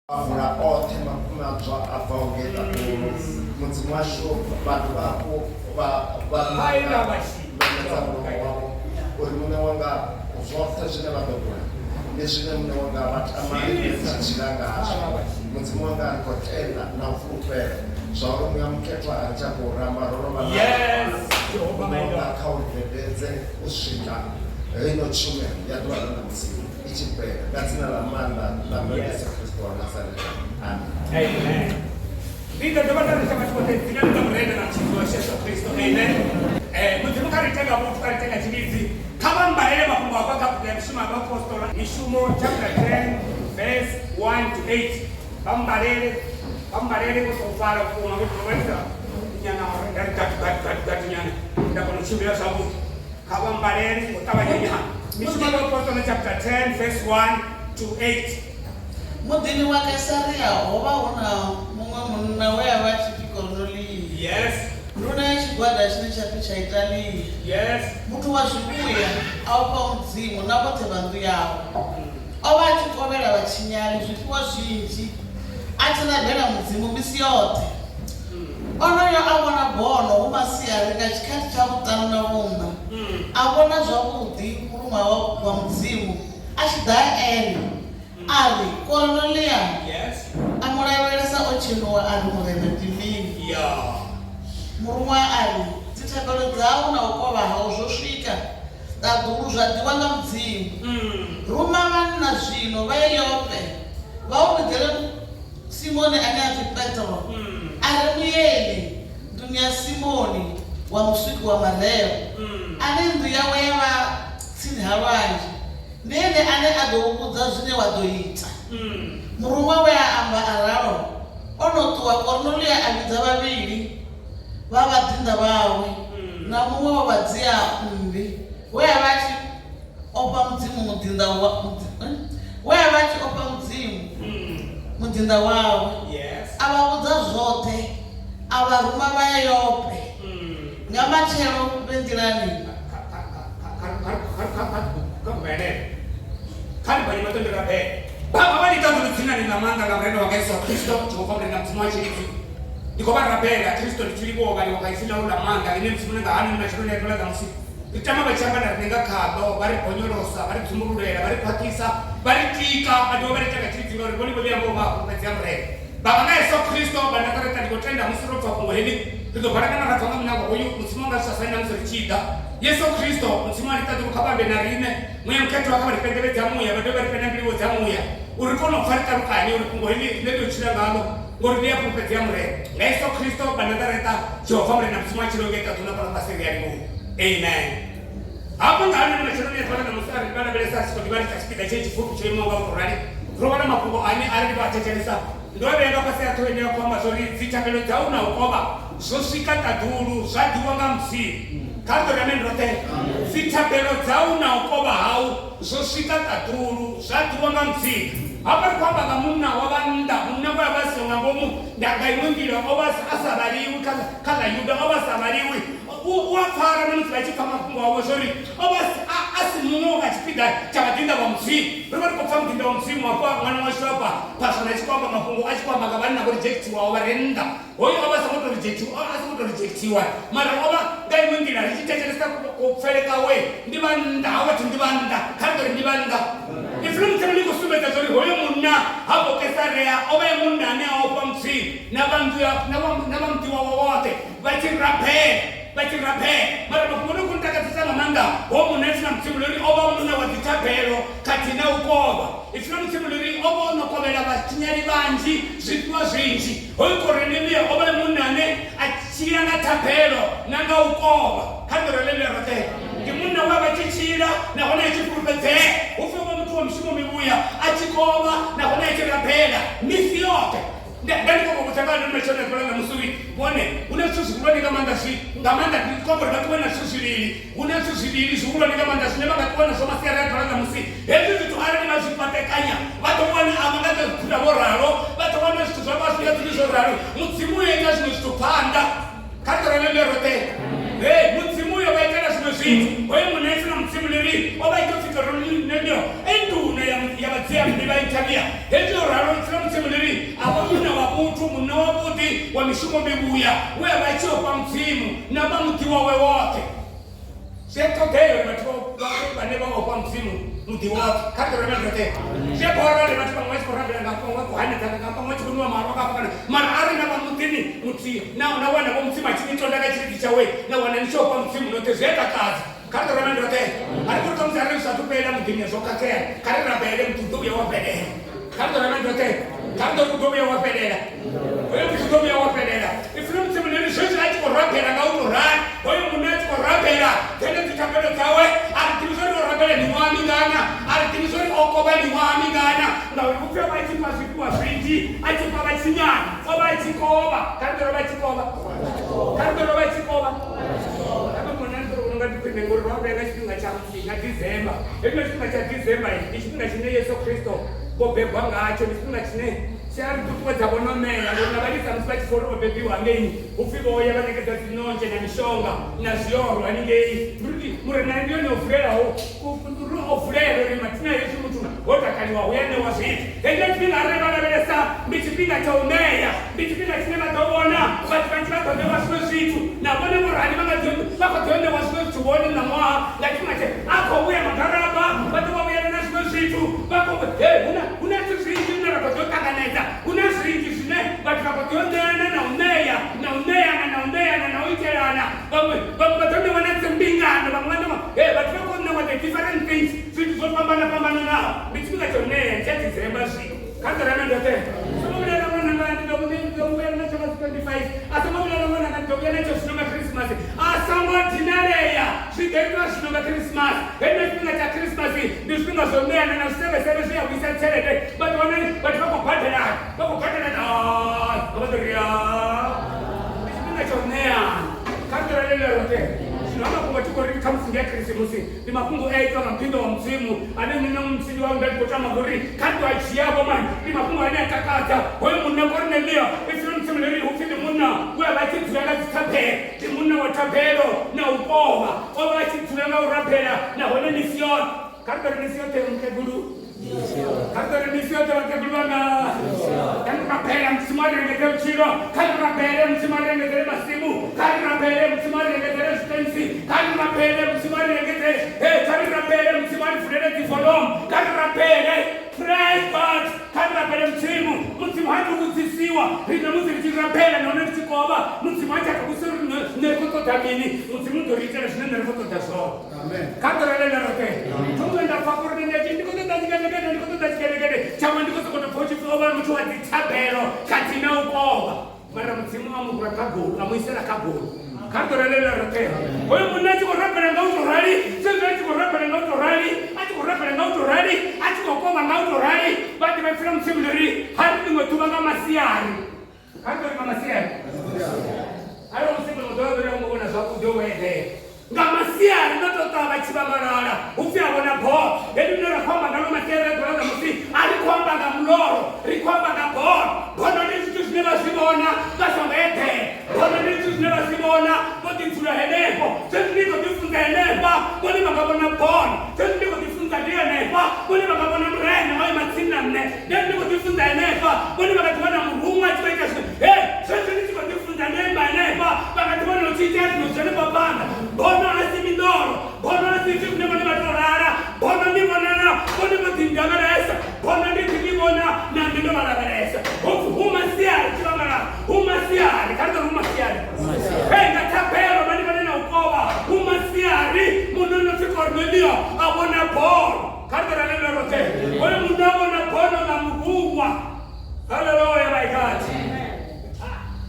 A vula oṱhe makumedzwa a bvaho ngei ṱaḓulu. Mudzimu washu, vha dovha hafhu vha vha ṋekedza mulomo wavho uri Muṋe wanga, zwoṱhe zwine vha ḓo bula ndi zwine Muṋe wanga vha tama riṋe ri tshi tshila ngazwo. Mudzimu wanga, ri khou tenda na u fulufhela zwauri Muya Mukhethwa a ri tsha khou ramba, ro no vha nae fhano. Muṋe wanga, kha u ri dededze u swika heino tshumelo ya ḓuvha ḽa ṋamusi. I tshi fhela, nga dzina ḽa maanḓa ḽa Murena Yesu Kristo wa Nazareta. Amen. Amen. Ndi ḓo dovha nda rita vhathu vhoṱhe dzinani ḽa Murena na Mutshidzi washu Yesu Kristo. Amen. Mudzimu kha ri ite nga vhuthu, kha ri ite nga tshilidzi. Kha vha mbalele mafhungo hafha kha bugu ya Mishumo ya Vhaapostola, Mishumo chapter 10 verse 1 to 8. Vha mbalele, vha mbalele vho sokou fara vhukuma vho tou vhalisa nyana nda ri gadu gadu gadu gadu nyana nda kona u tshimbila zwavhuḓi. Kha vha mbalele ngo ṱavhanya nyana. Mishumo ya Vhaapostola chapter 10 verse 1 to 8. Muḓini wa Kesarea ho vha hu na muṅwe munna we a vha a tshi pfi Koronelio. Yes. Nduna ya tshigwada tshine tsha pfi tsha Italia. Yes. Muthu wa zwivhuya, a ofhaho Mudzimu na vhoṱhe vha nnḓu yawe. O vha a tshi kovhela vhatshinyali zwifhiwa zwinzhi, a tshi rabela Mudzimu misi yoṱhe. Onoyo a vhona bono hu masiari nga tshikhathi tsha vhuṱanu na vhuṋa, a vhona zwavhuḓi muruṅwa wa Mudzimu a tshi ḓa ha ene, a ri, Koronelio! A mu lavhelesa o tshenuwa a ri, Murena, ndi mini? Muruṅwa a ri, Dzithabelo dzau na u kovha hau zwo swika ṱaḓulu, zwa ḓihwa nga Mudzimu. Ruma vhanna zwino vha ye Yope, vha u vhidzele Simoni ane a pfi Petro, a re mueni nḓuni ya Simoni wa muswiki wa mareo, ane nnḓu yawe ya vha tsini ha lwanzhe. Ndi ene ane a ḓo u vhudza zwine wa ḓo ita. Muruṅwa we a amba a ralo o no ṱuwa, Kornelio a vhidza vhavhili vha vhaḓinḓa vhawe na muṅwe wa vhadzia-mmbi we a vha a tshi ofha Mudzimu muḓinḓa wa we a vha a tshi ofha Mudzimu muḓinḓa wawe a vha vhudza zwoṱhe a vha ruma vha ya Yope nga matshelo vhe nḓilani. Kha ri vhale maṱo ndi rabele. Baba vha ḽiṱaḓulu dzinani ḽa maanḓa ḽa Murena wanga Yesu Kristo, Jehova Murena Mudzimu wa tshilidzi. Ndi khou vha rabela Kristo ndi tshi livhuwa u vhaliwa nga ipfi ḽau ḽa maanḓa ḽine Mudzimu na nga hani matsheloni a ḓuvha ḽa ṋamusi. Ri tama vha tshi amba na riṋe nga khaḽo, vha ri bonyolosa, vha ri dzumbululela, vha ri khwaṱhisa, vha ri tika, vha dovha vha ri ita nga tshilidzi ngauri vhone vho ḓi amba u vha a fhulufhedzea Murena. Baba nga Yesu Kristo vha Nazareta ndi khou tenda musi ro pfa fhungo heḽi ri ḓo balangana ra bva nga muṋango hoyu Mudzimu wanga zwi sa fani na musi ri tshi ḓa. Yesu Kristo Mudzimu wa ḽiṱaḓulu kha vha ambe na riṋe, Muya Mukhethwa kha vha ri fhe nḓevhe dza muya vha dovhe vha ri fhe na mbilu dza muya uri ri kone u pfa ri ṱalukanye uri fhungo heḽi riṋe ri ḓo tshila ngaḽo ngori ḽi a fhulufhedzea Murena. Nga Yesu Kristo vha Nazareta Jehova Murena Mudzimu wa tshilo ngei ṱaḓulu na fhano fhasi ri a livhuwa. Amen. Hafhu nga hanoni matsheloni a ḓuvha ḽa ṋamusi arali vha lavhelesa ri tshi khou ḓi vhalisa tshipiḓa tshe tshipfufhi tsho imaho nga u tou rali ro vhala mafhungo ane arali vha a thetshelesa ndo a vhea nga fhasi ha ṱhoho ine ya khou amba zwori dzithabelo dzau na u kovha zwo swika ṱaḓulu zwa ḓiwa nga Mudzimu. Kha ri ḓo ri amen roṱhe. Dzithabelo dzau na u kovha hau zwo swika ṱaḓulu zwa ḓiwa nga Mudzimu. Hafha ri khou amba nga munna wa vhannḓa, munna we a vha a siho nga ngomu, nda nga iṅwe nḓila o vha a sa vhaliwi kha kha ḽa Yuda, o vha a sa vhaliwi. U, u a pfala na musi vha tshi pfa mafhungo awe zwori o vha a, a si muṅwe wa tshipiḓa tsha vhaḓinḓa vha Mudzimu. Ri vha ri khou pfa muḓinḓa wa Mudzimu hafha, ṅwana washu hafha, Phaswana a tshi khou amba mafhungo, a tshi khou amba nga vhanna vho ridzhekthiwaho vha re nnḓa. Hoyu o vha a songo tou ridzhekthiwa, o vha a songo tou ridzhekthiwa, mara o vha nga iṅwe nḓila ri tshi thetshelesa kupfele kwawe, ndi vhannḓa, havho vhathu ndi vhannḓa, kha ri tou ri ndi vhannḓa. Ipfi ḽa Mudzimu ḽi khou sumbedza zwa uri hoyo munna hafho Kesarea o vha e munna ane a ofha Mudzimu na vha nnḓu ya, na vha, na vha muḓi wawe woṱhe, vha tshi rabela, vha tshi rabela. Mara mafhungo o no khou ntakadzesa nga maanḓa, hoyu munna ipfi ḽa Mudzimu ḽi ri o vha munna wa dzithabelo khathihi na u kovha. Ipfi ḽa Mudzimu ḽi ri o vha o no kovhela vhatshinyali vhanzhi zwifhiwa zwinzhi. Hoyu Koronelio o vha e munna ane a tshila nga thabelo na nga u kovha. Kha ri ḓo ri haleluya roṱhe. Ndi munna we a vha tshi tshila nahone a tshi fhulufhedzea. Hu pfi o vha muthu wa mishumo mivhuya, a tshi kovha nahone a tshi rabela misi yoṱhe. Nda nda ndi khou vha vhudza nga hanoni matsheloni a ḓuvha ḽa ṋamusi uri vhone hu na zwithu zwihulwane nga maanḓa zwi nga maanḓa ndi khou amba uri vha ṱuwe na zwithu zwivhili. Hu na zwithu zwivhili zwihulwane nga maanḓa zwine vha nga ṱuwa nazwo masiari a ḓuvha ḽa ṋamusi. Hezwi zwithu arali vha zwi paṱekanya vha ḓo wana a vha nga ḓo zwi phula vho ralo, vha ḓo wana zwithu zwavho a zwi nga dzuli zwo ralo. Mudzimu u yo ita zwiṅwe zwithu phanḓa. Kha ri tou ralo roṱhe. Ee, Mudzimu u yo vha itela zwiṅwe zwithu. Hoyo munna ipfi ḽa Mudzimu ḽi ri o vha ita u pfi Koronelio e nduna ya, ya vhadzia-mmbi vha Italia. Hezwi o ralo, ipfi ḽa Mudzimu ḽi ri. wa mishumo mivhuya we a vha a tshi ofha Mudzimu na vha muḓi wawe woṱhe. Zwi a ṱoḓea uri vhathu vhane vha ofha Mudzimu muḓi woṱhe kha ri ḓo roṱhe. Zwi a bora uri vhathu vhaṅwe vha tshi khou rabela nga vhaṅwe vha khou hanedza nga vhaṅwe vha tshi khou nwa mahalwa nga kana mara arali na vha muḓini muthihi na na wana vho Mudzimu a tshi ni tonda nga tshilidzi tshawe na wana ni tshi ofha Mudzimu noṱhe zwi a takadza. Kha ri ḓo ramba roṱhe. A ri khou ṱamusi arali zwi sathu fhela muḓini zwo khakhea kha ri rabele muthu u ḓo vhuya wa fhelela. Kha ri ḓo ramba roṱhe. Kha ri ḓo ri u ḓo vhuya wa fhelela. Hoyo muthu u ḓo vhuya wa fhelela. Ipfi ḽa Mudzimu ḽi ri zwezwi a tshi khou rabela nga u tou rali, hoyo munna a tshi khou rabela dzenedzi thabelo dzawe, a ri ḓivhi zwa uri o rabela miṅwaha mingana, a ri ḓivhi zwa uri o kovha miṅwaha mingana, ngauri hu pfi o vha a tshi fha zwifhiwa zwinzhi, a tshi fha vhatshinyali, o vha a tshi kovha. Kha ri ḓo ri o vha a tshi kovha. Kha ri ḓo ri o vha a tshi kovha. Hafha munna ndi ḓo nga ndi khwine ngori ro vhuya nga tshifhinga tsha nga December. Hezwi tshifhinga tsha December ndi tshifhinga tshine Yesu Kristo vho bebwa ngatsho, ndi tshifhinga tshine tshi a ri ṱuṱuwedza vho no ṋea ngori na vhalisa musi vha tshi pfa uri o bebiwa hangeini hu pfhi vho ya vha ṋekedza dzinonzhe na mishonga na zwioro haningei. Ndi uri Murena ndi hone o vulelaho uri o vulela uri mathina hezwi muthu ho takaliwa hu ya ṋewa zwithu. Hetsho tshifhinga arali vha lavhelesa ndi tshifhinga tsha u ṋea, ndi tshifhinga tshine vha ḓo vhona vhathu vhanzhi vha ḓo ṋewa zwiṅwe zwithu na vhone vho rali vha nga ḓi vha khou ḓo ṋewa zwiṅwe zwithu vhone ṋaṅwaha nga tshifhinga tshe a khou vhuya magaraba vha ḓo vha vhuyela na zwiṅwe zwithu vha khou he hu na hu na zwithu zwinzhi zwine ra khou ḓo ṱanganedza hu na zwinzhi zwine vhathu vha khou ḓo ṋeana na u ṋea na u ṋeana na u ṋeana na u itelana vhaṅwe vhaṅwe vha ḓo ṋewa na dzimbingano vhaṅwe vha ṋewa he vhathu vha khou ṋewa the different things zwithu zwo fhambana fhambananaho ndi tshifhinga tsha u ṋea tsha December zwino kha ri ḓo ramba ndoṱhe songo vhulela ṅwananga ndi ḓo ndi ḓo vhuya natsho nga 25 a songo vhulela ṅwananga ndi ḓo vhuya natsho zwino nga Christmas a songo dinalea zwi ḓo itwa zwino nga Christmas heno tshifhinga tsha Christmas ndi zwifhinga zwo ṋeana na zwisevhesevhe zwi a vhuisa tshelede vha ḓo wana vhathu vha khou badelana vha khou badelana vha ḓo ri ndi tshifhinga tsha u ṋeana kha ri ḓo ralele roṱhe zwino ha mafhungo thi khou ri khamusi ndi ya khirisimusi Ndi mafhungo e a itwa nga muḓinḓa wa Mudzimu ane nṋe na mutsindi wawe nda ndi khou tama uri kha ndi ḓo a dzhia-vho mani. Ndi mafhungo ane a takadza. Hoyo munna Kornelio, Ipfi ḽa Mudzimu ḽi ri hu pfi ndi munna we a vha a tshi dzula nga dzithabelo. Ndi munna wa thabelo na u kovha. O vha a tshi dzula nga u rabela nahone misi yoṱhe. Kha ri tou ri misi yoṱhe mukegulu. Kha ri tou ri misi yoṱhe vhakegulu vhanga. Kha ri rabele Mudzimu a ri engedze vhutshilo. Kha ri rabele Mudzimu a ri engedzele masimu. Kha ri rabele Mudzimu a ri engedzele zwitentsi. Kha ri rabele Mudzimu a ri engedzele. Hey, kha ri rabele Mudzimu a ri vulele dzivolomu. Kha ri rabele. Praise God. Kha ri rabele Mudzimu. Mudzimu ha tou vhudzisiwa. Riṋe musi ri tshi rabela nahone ri tshi kovha, Mudzimu ha tsha tou vhudzisa uri nṋe ri khou ṱoḓa mini. Mudzimu u ḓo ri itela zwine nṋe ri khou ṱoḓa zwone. Kha ri ḓo roṱhe. Thungo nda pfa uri ndi ndi khou ṱoḓa tshikelekete, ndi khou ṱoḓa tshikelekete. Tshaṅwe ndi khou sokou tou pfa u tshi pfi o vha muthu wa dzithabelo khathihi na u kovha. Mara Mudzimu a mu rwa kha golu, a mu isela kha golu. Kha ri ḓo relela roṱhe. Hoyo munna a tshi khou rabela nga u tou rali, zwezwi a tshi khou rabela nga u tou rali, a tshi khou rabela nga u tou rali, a tshi khou kovha nga u tou rali, vha ḓivha ipfi ḽa Mudzimu ḽi ri ha ri ḽiṅwe ḓuvha nga masiari. Kha ri ḓo ri nga masiari. Arali musi muṅwe ḓuvha vhela ngo vhona zwavhuḓi o eḓela. Nga masiari ndo tou ṱavha tshivhamalala hu pfi a vhona bono. Heḽi ḽine ra khou amba ngalo masiari a ḓuvha ḽa ṋamusi a ri khou amba nga muloro, ri khou amba nga bono. Bono ndi zwithu zwine vha zwi vhona vha songo eḓela. Bono ndi zwithu zwine vha zwi vhona vho ḓi dzula henefho. Zwezwi ndi khou ḓi funza henefha vhone vha nga vhona bono. Zwezwi ndi khou ḓi funza ndi henefha vhone vha nga vhona Murena o ima tsini na nṋe. Nda ndi khou ḓi funza henefha vhone vha nga ḓi wana muruṅwa a tshi khou ita zwithu he zwezwi ndi tshi khou ḓi funza ndo ima henefha vha nga ḓi wana hu tshi itea zwino zwi henefha phanḓa. Bono a si miḽoro, bono a si zwithu zwine vhone vha tou lala, bono ḽi vhonala vhone vho ḓi ndavhelesa, bono ndi ḓi ḽi vhona na nṋe ndo vha lavhelesa. Hu pfi hu masiari tshivhangalala, hu masiari, kha ri tou ri hu masiari. Hey, nga thabelo vha livhane na u kovha, hu masiari munna no pfi Kornelio a vhona bono. Kha ri ḓo ralele roṱhe. Hoyo munna a vhona bono ḽa muruṅwa. Haleluya, my God.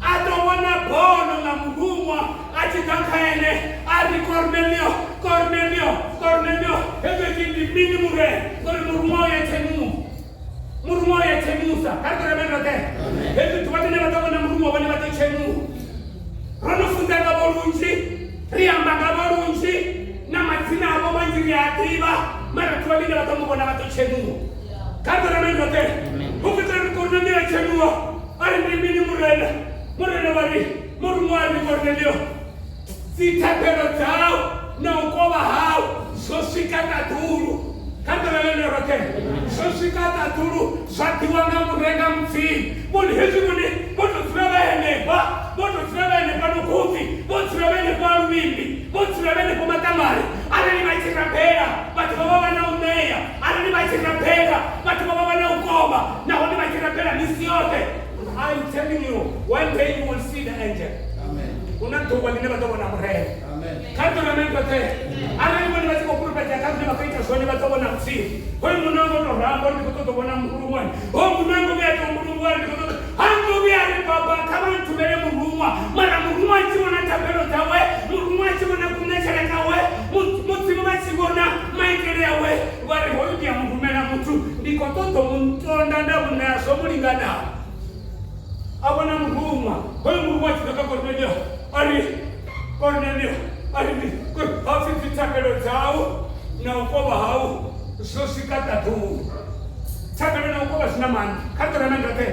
A ḓo vhona bono ḽa muruṅwa a tshi ḓa kha ene a ri Kornelio, Kornelio, Kornelio. Hezwo ipfi ndi mini Murena? Ngori muruṅwa o ya tshenuwa. Muruṅwa o ya tshenusa. Kha ri ḓo ralele roṱhe. Hezwi ḓuvha ḽine vha ḓo vhona muruṅwa vhone vha ḓo tshenuwa. Ro no funza ngavho lunzhi, ri amba ngavho lunzhi, na madzina avho manzhi ri a ḓivha, mara ḓuvha ḽine vha ḓo mu vhona vha ḓo tshenuwa. Kha ri ḓo rame roṱhe. Hu pfi ri Kornelio a tshenuwa, a ri ndi mini Murena? Murena vha ri, muruṅwa a ri Kornelio, dzithabelo dzau na u kovha hau zwo swika ṱaḓulu. Kha ri ḓo rame roṱhe. Zwo swika ṱaḓulu zwa ḓiwa nga Murenga Mudzimu. Vhone hezwi vhone vho tou dzula vha Vha henefha vho tou dzula vha henefha Lukhubvi, vho dzula vha henefha Luvhimbi, vho dzula vha henefho Maṱamari. Arali vha tshi rabela vhathu vha vha vha na u ṋea, arali vha tshi rabela vhathu vha vha vha na u kovha, nahone vha tshi rabela misi yoṱhe. I'm telling you, one day you will see the angel. Hu na ḓuvha ḽine vha ḓo vhona Murena. Kha ri ḓo ramela roṱhe. Arali vhone vha tshi khou fhulufhedzea kha zwine vha khou ita zwone vha ḓo vhona Mudzimu. Hoyu munna o tou ramba uri ndi khou ṱoḓa u vhona muruṅwa. Hoyu munna ngo vhuya a tou mbulungiwa uri ndi khou ṱoḓa. Ha ngo vhuya a ri baba kha vha nthumele muruṅwa. Mara muruṅwa a tshi vhona thabelo dzawe, muruṅwa a tshi vhona kuṋetshele kawe, Mudzimu vha tshi vhona maitele awe vha ri hoyu ndi a mu rumela muthu ndi khou ṱoḓa u mu tonda nda mu ṋea zwo mu linganaho. A vhona muruṅwa, hoyu muruṅwa a tshi ḓa kha Kornelio a ri, Kornelio a ri ndi ha pfi dzithabelo dzau na u kovha hau zwo swika ṱaḓulu. Thabelo na u kovha zwi na maanḓa. Kha ri ḓo rema roṱhe.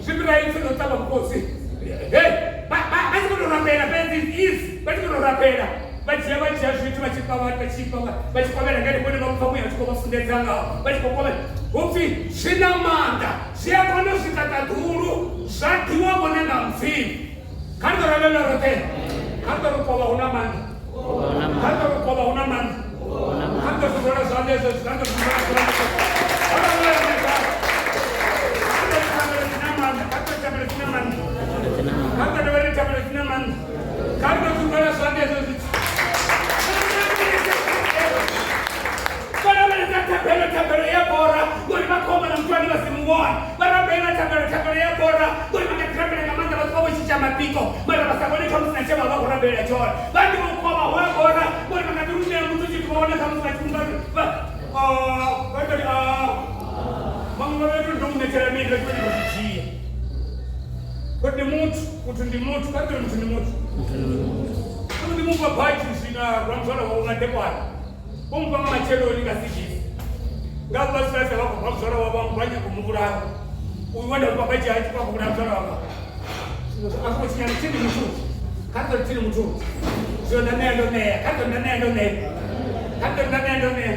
Zwi fhira ipfi ḽo ṱavha mukosi. Hey, vha tshi khou tou rabela fhedzi easy, vha tshi khou tou rabela vha dzhia vha dzhia zwithu vha tshi pa vha tshi pa vha tshi kovhela nga henefho vha pfa muya u tshi khou vha funḓedza ngaho vha tshi khou kovhela hu pfi zwi na maanḓa zwi a kona u swika ṱaḓulu zwa ḓiwa vhone nga Mudzimu. Kha ri ḓo rabela roṱhe. Kha ri ḓo ri kovha hu na maanḓa. Kha ri ḓo ri kovha hu na maanḓa. Kha ri ḓo zwi rwela zwanḓa hezwo zwithu. Kha ri ḓo zwi rwela zwanḓa. Kha ri ḓo thabelo dzi na maanḓa. Kha ri ḓo thabelo dzi na maanḓa. Kha ri ḓo dovha ri thabelo dzi na maanḓa. Kha ri ḓo zwi rwela zwanḓa hezwo zwithu. Vha lavhelesa thabelo, thabelo ya bora ngori vha khou vhona muthu ane vha si mu vhone. Vha rabela thabelo, thabelo ya bora ngori vha nga ḓi rabela nga maanḓa vha ṱuwa vho tshintsha mapiko mara vha sa vhone khamusi na tshe vha vha khou rabelela tshone. Vha ḓi u kovha hu a bora ngori vha nga ḓi rumela muthu tshithu vha wana khamusi vha tshi vha vha vha tou ri vhaṅwe vha vha tou mu ṋetshela mini vha tshi vha tshi khou zwi dzhia. Ngori ndi muthu, muthu ndi muthu, kha ri tou ri muthu ndi muthu. Muthu ndi mufha bhatshi zwino a rwa muzwala wawe nga dekwana. Vho mu fha nga matsheloni nga sigisi. Nga vha sasa vha khou muzwala wavho vha nyaga u mu vhulaha. Uyu wenda u baba dzhia tshi khou vhulaha muzwala wanga. A khou tshinya tsini muthu. Kha ḓo tsini muthu. Zwino nda ṋea ndo ṋea. Kha ḓo nda ṋea ndo ṋea. Kha ḓo nda ṋea ndo ṋea.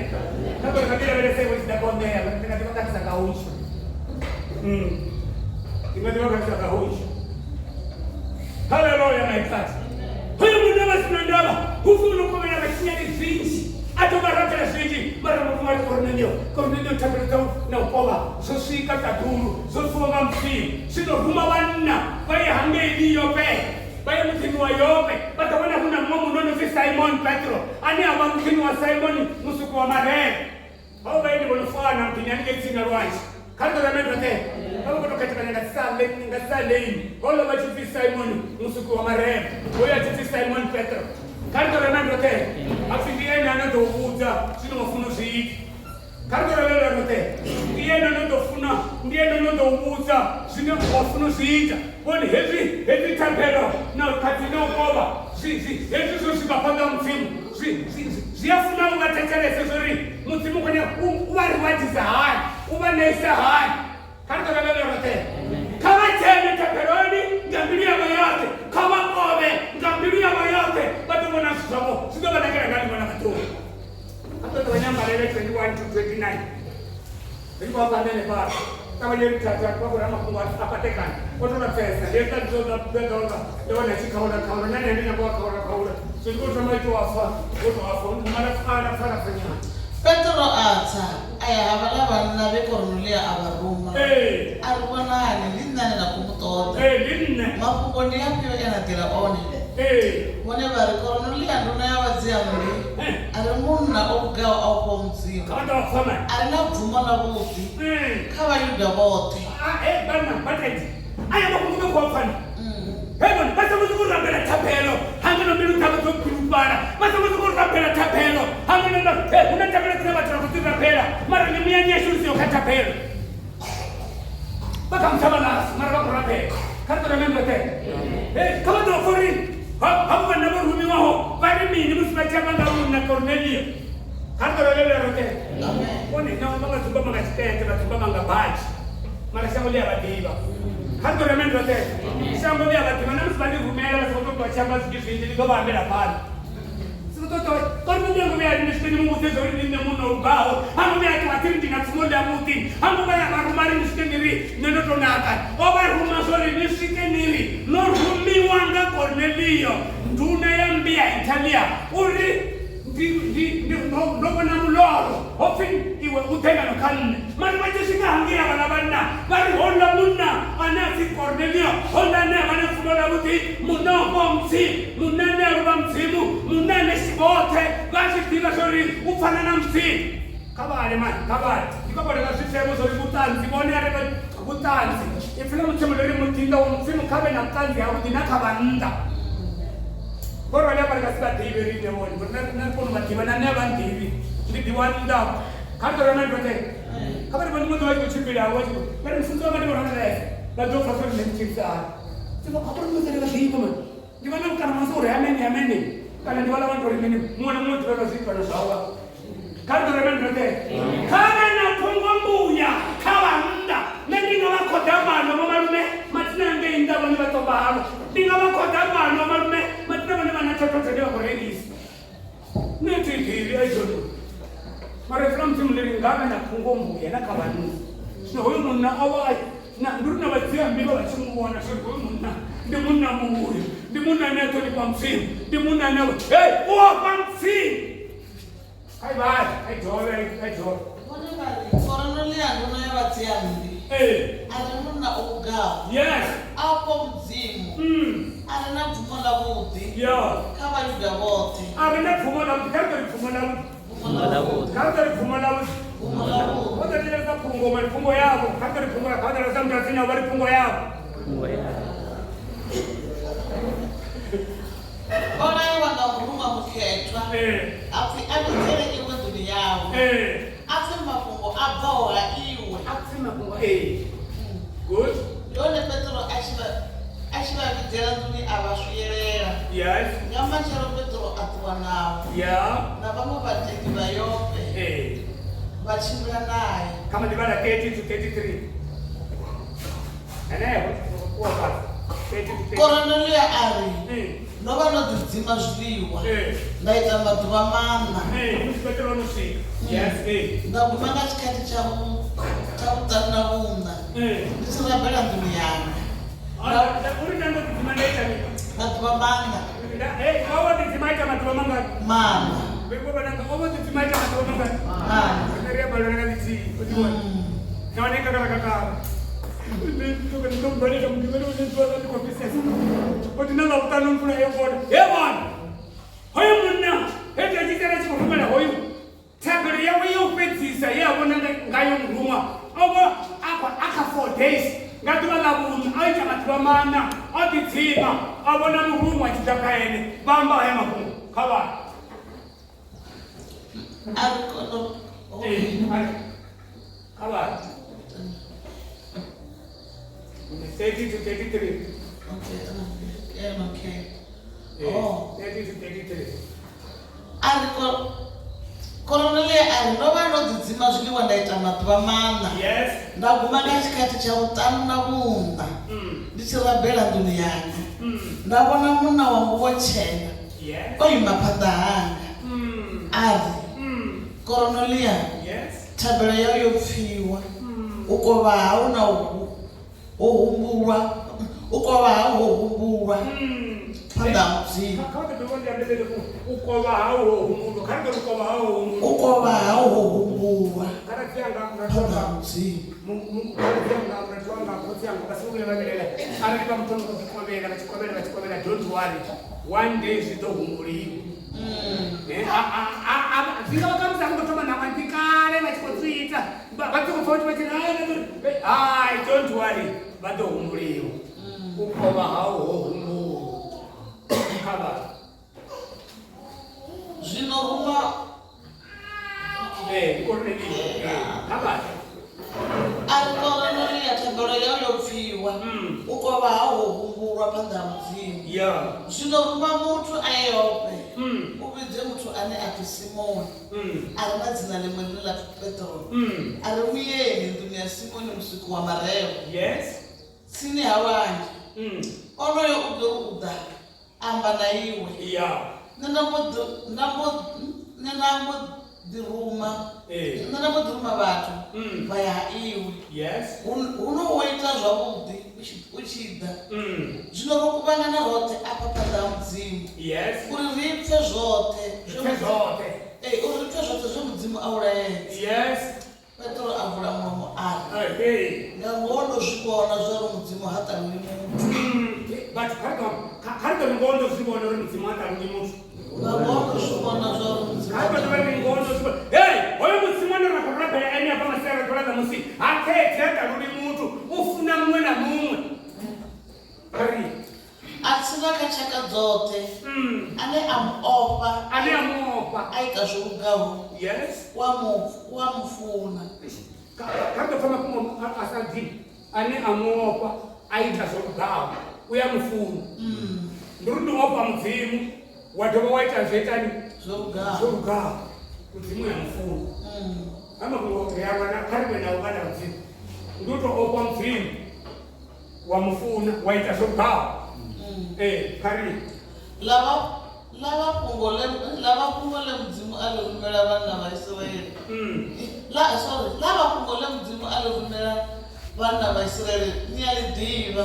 Kha ḓo nga lavhelesa iwe tshi ḓa kho ṋea. Ndi nga ḓi vha khakhisa nga hunzhi. Ndi nga ḓi vha khakhisa nga hunzhi. Haleluya my God. Hoyu munna vha si na ndavha hu pfi u no kovhela vhatshinyali zwinzhi a tou vha rabela zwinzhi mara muruṅwa ri Kornelio Kornelio thabelo dzau na u kovha zwo swika ṱaḓulu zwo pfiwa nga Mudzimu zwino ruma vhanna vha ye hangeini Yope vha ye muḓini wa Yope vha ḓo wana hu na muṅwe munna o no pfi Simon Petro ane a vha muḓini wa Simoni musuku wa marere Hao vhaeni vho no fana muḓini haningei tsini na lwanzhe. Kha ri ḓo rame roṱhe. Vha vha khou tou khethekanya nga sa nga sa lane. Houḽa vha tshi pfi Simon musuki wa marema, hoyu a tshi pfi Simon Petro. Kha ri ḓo rema roṱhe. Ha pfi ndi ene ane a ḓo u vhudza zwine wa funa u zwi ita. Kha ri ḓo rabela roṱhe. Ndi ene ane a ḓo funa, ndi ene ane a ḓo u vhudza zwine wa funa u zwi ita. Vhone hezwi hedzi thabelo na khathihi na u kovha zwi zwi hezwi zwo swika phanḓa ha Mudzimu. Zwi zwi zwi a funa u vha thetshelese zwo ri Mudzimu khou nyaga u vha rewardisa hani, u vha ṋeisa hani. Kha ri tovhelele roṱhe. Kha vha dzhene thabeloni nga mbilu yavho yoṱhe, kha vha kovhe nga mbilu yavho yoṱhe, vha ḓo vhona zwithu zwavho zwi ḓo vha nakela nga ḽiṅwe ḽa maḓuvha. A ḓo ṱavhanya mbalele 21 to 29. Ri khou amba hanefhaḽa. Ṱavhanye ri thatha vha khou ramafhungo a patekana. O tou lapfesa. Ndi hezwiḽa ndo ḓa ḓa ndo wana tshi khaula khaula na nṋe ndi nyago wa khaula khaula. Zwino ndi khou thoma ito wa fa, wo tou afha mara pfala pfala pfanyana. Petro a tsa, a ya ha vhaḽa vhanna vhe Kornelio a vha ruma. Ee. A ri, Vhonani, ndi nṋe ane na khou mu ṱoḓa. Ee, ndi nṋe. Mafhungo ndi afhio e na ḓela one? Ee. Vhone vha ri, Kornelio nduna ya vhadzia-mmbi, a re munna o lugaho a ofhaho Mudzimu, Kha vha ḓo pfa mani. a re na bvumo ḽavhuḓi Mm. kha Vhayuda vhoṱhe. Ah, eh, banna, vhatendi. Aya mafhungo vha khou a pfani. Hey, vhone, vha songo sokou rabela thabelo hangeno mbilu dzavho dzo bilufhala. Vha songo sokou rabela thabelo hangeno na hey, hu na thabelo dzine vhathu vha khou dzi rabela mara mimuyani yashu ri siho kha thabelo. Vha kha mutsha vha mara vha khou rabela. Kha ri ḓo rame roṱhe. Hey, kha vha ḓo pfa uri havho vhanna vho rumiwaho vha ri mini musi vha tshi amba nga munna Cornelio. Kha ri ḓo rabela roṱhe. Vhone naho vha nga dzumbama nga tshitete vha dzumbama nga badzhi mara shango ḽi a vha ḓivha. Kha ri ḓo rame roṱhe. Shango ḽi a vha ḓivha na musi vha ḽi rumela vha songo tou ṱwa tshi amba zwinzhi zwinzhi ḽi ḓo vha ambela fhano. Kornelio ngo vhuya a ri ni swike ni mu vhudze zwa uri ndi nṋe munna o lugaho. Ha ngo vhuya a ṱuwa a tshi ri ndi na pfumo ḽavhuḓi. Ha ngo vhuya a vha ruma a ri ni swike ni ri nṋe ndo tou naka. O vha ruma zwa uri ni swike ni ri Cornelio nduna ya mmbi ya Italia uri ndi ndi ndo ndo vhona muloro ho pfi iwe u ḓe ngano kha nṋe mara vha tshi swika hangei havhaḽa vhanna vha ri houḽa munna ane a pfi Cornelio houḽa ane a vha na pfumo ḽavhuḓi munna o fhaho Mudzimu munna ane a luvha Mudzimu munna ane vhoṱhe vha zwi ḓivha zwa uri u fana na Mudzimu kha vhale mani kha vhale ndi khou vhalela zwifhemo zwo ri vhuṱanzi vhone a ri vhuṱanzi ipfi ḽa mudzimu ḽi ri muḓinḓa wa mudzimu kha vhe na vhuṱanzi havhuḓi na kha vhannḓa vho rali avha ri nga si vha ḓivhe riṋe vhone ngori na nṋe ri kona u vha ḓivha na nṋe a vha nḓivhi ndi ḓivha nnḓa kha ri ḓo rana ndode kha vha ri vhone muḓi vha tshi khou tshimbila vha tshi khou vha ri mufunzi wanga ndi vho rana vha ḓo pfa zwa ri nṋe ndi tshilisa hani tsivha kha uri muḓi ri vha ḓivha mani ndi vha na kana masa uri amene amene kana ndi vhala vha tori mini muṅwe na muṅwe ḓivha zwi itwa zwawe kha ri ḓo reme ndoṱhe kha vhe na phungo mbuya kha vhannḓa nṋe ndi nga vha khoḓa maano vho malume mathina ngei nnḓa vhone vha ṱoba halo ndi nga vha khoḓa maano malume mathina vhone vha na thothothode vha khou rengisa nṋe thi ḓivhi i don't know mara ipfi ḽa mudzimu ḽi ri nga vhe na phungo mbuya na kha vhanna zwino hoyu munna o vha na ndi uri na vhadziammbi vha vha tshi mu vhona zwo ri hoyu munna ndi munna muvhuya ndi munna ane a ṱhonifha mudzimu ndi munna ane hey u ofha mudzimu kha i vhale kha i dovhe kha i dovhe Vhone vha ri, Koronelio nduna ya vhadziammbi ee a re munna o lugaho, yes a ofha Mudzimu, a re na bvumo ḽavhuḓi ya kha Vhayuda vhoṱhe. a re na bvumo ḽavhuḓi kha ri ḓo ri bvumo ḽavhuḓi Bvumo ḽavhuḓi. kha ri ḓo ri bvumo ḽavhuḓi Bvumo ḽavhuḓi. vho ḓo thetshelesa phungo vha ri phungo yavho kha ri ḓo ri phungo kha vha thetshelesa muthu a tsini vha ri phungo yavho O laiwa nga muruṅwa mukhethwa ee a pfi a vhidzele iwe nḓuni yawe, ee a pfe mafhungo a bvaho ha iwe. a pfi mafhungo ee good Ndi hone Petro a tshi vha a tshi vha vhidzela nḓuni a vha swielela. yes Nga matshelo Petro a ṱuwa navho ya na vhaṅwe vhatendi vha Yope ee vha tshimbila nae. kha maḓivhala 30 to 33 henefho kuwa fhasi 30 to 33 Koronelio a ri, Mm. ndo vha ndo ḓidzima zwiḽiwa ee nda ita maḓuvha maṋa ee musi Petro o no swika yes ee nda guma nga tshikhathi tsha vhu- tsha vhuṱanu na vhuṋa ee ndi tshi rabela nḓuni yanga uri nda ndo ḓidzima nda ita mini maḓuvha maṋa o vho ḓidzima ita maḓuvha mangani maṋa vho vhananga o vho ḓidzima ita maḓuvha mangani maṋa riṋe ri a balelwa nga ḽithihi o ḓivhona nahone kakala ndo mugivhela une ḓuvha ḽa ndi khou fhisesa oti na ḽavhuṱanu mvula yo kona he vhana hoyu munna hezwi a tshi sala a tshi khou rumela hoyu thabelo yawe yo fhedzisa ye a vhona ngayo muruṅwa o vha a khou a kha 4 days nga ḓuvha ḽa vhuṋa a ita maḓuvha maṋa o ḓidzima a vhona muruṅwa a tshi ḓa kha ene vha amba haya mafhungo kha vhana a ri kono Ee, kha vhana 30 to 33 Okay, okay. Eh, Oh. 30 to 33 A ri Koronelio a ri ndo vha ndo ḓidzima zwiḽiwa nda ita maḓuvha maṋa yes nda guma nga tshikhathi tsha vhuṱanu na vhuṋa ndi tshi rabela nḓuni yanga nda vhona munna wa nguvho tshena yes o ima phanḓa hanga a ri Koronelio yes thabelo yau yo pfiwa u kovha hau na u ho humbulwa u kovha hau ho humbulwa phanḓa ha Mudzimu kha vha ḓo dovha ndi ambelele u kovha hau ho humbulwa kha ri ḓo kovha hau ho humbulwa u kovha hau ho humbulwa khaladzi anga phanḓa ha Mudzimu khaladzi anga murathu wanga khotsi anga vha si vhuye vha vhilela arali vha muthu vha tshi kovhela vha tshi kovhela vha tshi kovhela don't worry one day zwi ḓo humbuliwa zwi nga vha khamusi a ngo thoma ṋaṅwa ndi kale vha tshi khou zwi ita vha tshi khou pfa vhathu vha tshi ri hai hai don't worry vha ḓo humbuliwa u kovha hau ho humbulwa kha vhathu zwino ruma ee ndi Koronelio kha vhathu a ri Koronelio thabelo yau yo pfiwa u kovha hau ho humbulwa phanḓa ha Mudzimu ya zwino ruma muthu a ye Yope u vhidze muthu ane a pfi Simoni a re na dzina ḽiṅwe ḽine ḽa pfi Petro a re muyeni nḓuni ya Simoni musiki wa marevho yes tsini ha lwanzhe onoyo u ḓo ri u ḓa amba na iwe ya nṋe nda mbo ḓi nda mbo nṋe nda mbo ḓi ruma ee nṋe nda mbo ḓi ruma vhathu vha ya ha iwe yes huno wo ita zwavhuḓi u tshi tshi ḓa. Zwino ro kuvhangana roṱhe afha phanḓa ha Mudzimu. Yes. Uri ri pfe zwoṱhe zwe zwoṱhe. Ee, uri ri pfe zwoṱhe zwe Mudzimu a u laedza. Yes. Petro a vula mulomo a ri, Hey. Nga ngoho ndo zwi vhona zwa uri Mudzimu ha ṱaluli muthu. But kha ri ḓo ri ngoho ndo zwi vhona uri Mudzimu ha ṱaluli muthu. Nga ngoho ndo zwi vhona zwa uri Mudzimu Kha ri ḓo ri ngoho ndo zwi vhona. Hey, hoyo Mudzimu ane ra khou rabela ene hafha masiari ḓuvha ḽa ṋamusi ha khethi, ha ṱaluli muthu, u funa muṅwe na muṅwe. Kha ri A tsina kha tshaka dzoṱhe, ane a mu ofha, ane a mu ofha, a ita zwo lugaho, Yes. u a mu u a mu funa. Kha ri ḓo pfa mafhungo a sa dini. Ane a mu ofha a ita zwo lugaho, u ya mu funa. Ndi uri ndi ofha Mudzimu, wa dovha wa ita zwo itani? Zwo lugaho. Zwo lugaho. Mudzimu ya mu funa. Ha mafhungo ri a lwa kha ri vhe na u vha na Mudzimu. Ndi u tou ofha Mudzimu, wa mu funa, wa ita zwo lugaho. Ee, kha ri Ḽa vha fhungo ḽe ḽa vha fhungo ḽe Mudzimu a ḽi rumela vhanna vha Israele. Ḽa sorry, ḽa vha fhungo ḽe Mudzimu a ḽi rumela vhanna vha Israele ni a ḽi ḓivha.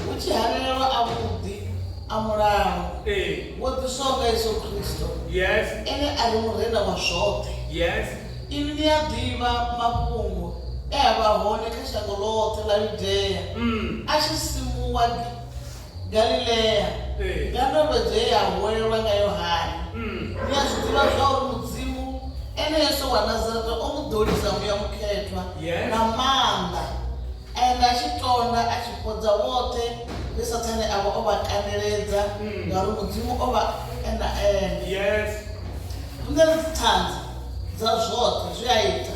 Hu tshi hanelelwa avhuḓi a mulalo. Wo ḓiswaho nga Yesu Kristo. Yes. Ene a re Murena wa zwoṱhe. Yes. Inwi ni a ḓivha mafhungo e a vha hone kha shango ḽoṱhe ḽa Yudea a tshi simuwa Galilea, nga ndovhedzo ye ya huwelelwa nga Yohane. Ni a zwi ḓivha zwauri Mudzimu, ene Yesu wa Nazareta, o mu ḓolisa Muya Mukhethwa na maanḓa, a enda a tshi tonda, a tshi fhodza vhoṱhe vhe Sathane a vha o vha kandeledza, ngauri Mudzimu o vha e na ene. Riṋe ri dziṱhanzi dza zwoṱhe zwe a ita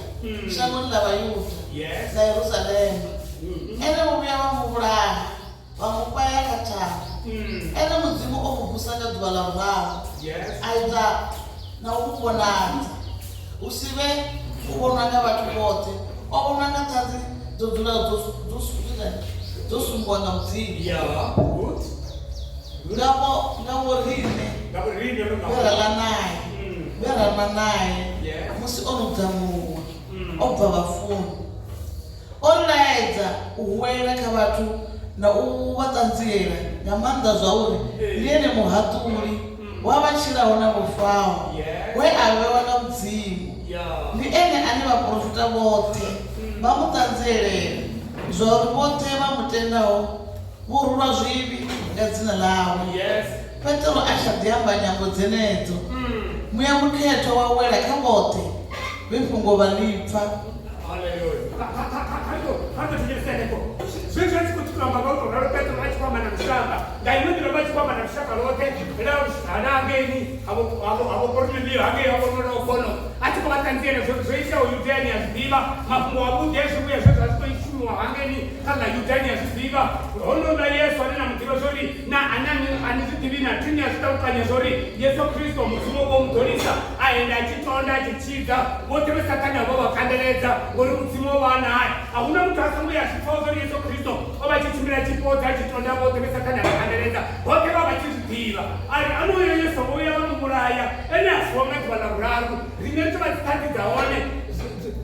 shangoni ḽa Vhayuda na Yerusalema. Ene vho vhuya vha mu vhulaha. Vha mu fhaya kha thavha. Ene Mudzimu o mu vusa nga ḓuvha ḽa vhuraru, a ita na u mu vhonadza, hu si vhe u vhonwa nga vhathu vhoṱhe, o vhonwa nga ṱhanzi dzo dzulaho dzo sumbiwa nga Mudzimu. Nga vho nga vho riṋe vhe ra ḽa nae, vhe ra nwa nae musi o no dzamuluwa o bva vhafuni. O ri laedza u huwelela kha vhathu na u vha ṱanziela nga maanḓa zwauri ndi ene Muhaṱuli wa vha tshilaho na vho faho, we a vhewa nga Mudzimu. Ndi ene ane vhaporofita vhoṱhe vha mu ṱanzielela zwauri vhoṱhe vha mu tendaho vho rulwa zwivhi nga dzina ḽawe. Petro a tsha ḓi amba nyambo dzenedzo, Muya Mukhethwa wa wela kha vhoṱhe vhe fhungo vha ḽi pfa. Haleluya. Kha ri thetshelese henefho. Zwezwi a tshi khou amba nga u tou ralo Petro a tshi khou amba na lushaka. Nga iṅwe nḓila vha tshi khou amba na lushaka lwoṱhe la hanangeini ha vho Kornelio hangei ha vho bono a tshi khou vha ṱanziela zwo zwo iteaho Yudea ni a zwi ḓivha mafhungo avhuḓi hezwi vhuya zwe zwa zwi khou shumiwa hangeini kha ḽa Yudea ni a zwi ḓivha honouḽa Yesu ane na mu ḓivha zwori na a ni zwi ḓivhi na thi ni a zwi ṱalukanya zwori Yesu Kristo Mudzimu vho mu ḓolisa a enda a tshi tonda a tshi tshidza vhoṱhe vhe Sathane a vha vha kandeledza ngori Mudzimu o vha a nae. A huna muthu a songo ya zwi pfaho zwori Yesu Kristo o vha tshi tshimbila a tshi fhodza a tshi tonda vhoṱhe vhe Sathane a vha kandeledza vhoṱhe vha vha tshi zwi ḓivha. A ri onoyo Yesu vho vhuya vha mu vhulaya ene a vuwa nga ḓuvha ḽa vhuraru riṋe ri tou vha dziṱhanzi dza hone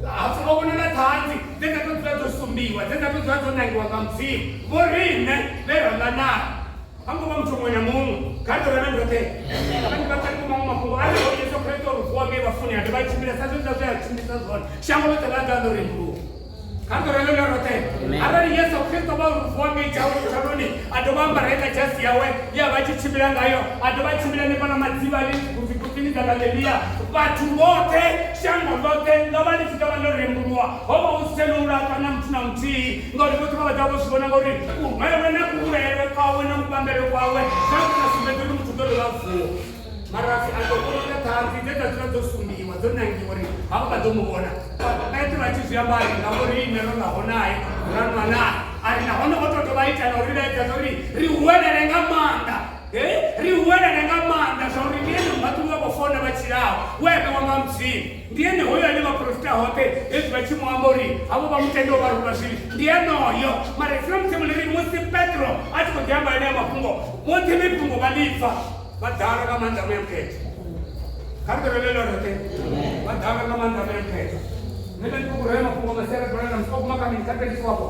hapfi o vhonala ṱhanzi dze dza tou dzula dzo sumbiwa dze dza tou dzula dzo nangiwa nga Mudzimu vho riṋe vhe ra ḽa nae. Ha ngo vha muthu muṅwe na muṅwe kha ri ḓo rana roṱhe vha kha ri maṅwe mafhungo arali ho Yesu Kristo ri vuwa ngei vhafuni a dovha a tshimbila sa zwe zwe a tshimbilisa zwone shango ḽoṱhe ḽa ḓa ḽo rembuluwa kha ri ḓo rana na roṱhe arali Yesu Kristo vha ri vuwa ngei tshaloni a dovha ambara heiḽa dzhasi yawe ye a vha tshi tshimbila ngayo a dovha a tshimbila hanefhaḽa madzivhani guvhiguvhini dza Galelia vhathu vhoṱhe shango ḽoṱhe ḽo vha ḽi tshi ḓo vha ḽo rembuluwa ho vha hu si tshena u laṱwa na muthu na muthihi ngauri vhoṱhe vha vha ḓa vho zwi vhona ngauri kurwelwe na kuvhulaelwe kwawe na kuvhambelwe kwawe zwa zwi sa sumbedzi uri muthu ḓo dovha a vuwa mara a ḓo vhona nga ṱhanzi dze dza dzula dzo sumbiwa dzo nangiwa uri havha vha ḓo mu vhona. Petro a tshi zwi amba a ri ngauri riṋe ro ḽaho nae ra nwa nae a ri nahone o tou dovha a ita na uri laedza zwa uri ri huwelele nga maanḓa ri huwelele nga maanḓa zwa uri ndi ene muhaṱuli wa vho faho na vha tshilaho we a vhewa nga Mudzimu ndi ene hoyo ane vhaporofita hoṱhe hezwi vha tshi mu amba uri havho vha mutendo vha rulwa zwivhi ndi enoyo mara ipfi ḽa Mudzimu ḽi ri musi Petro a tshi khou ḓi amba enea mafhungo vhoṱhe vhe fhungo vha ḽi pfa vha ḓala nga maanḓa Muya Mukhethwa kha ri ḓo roṱhe vha ḓala nga maanḓa Muya Mukhethwa nṋe ndi khou rera mafhungo masiari ḓuvha ḽa ṋamusi o guma kha mini kha 24 afho.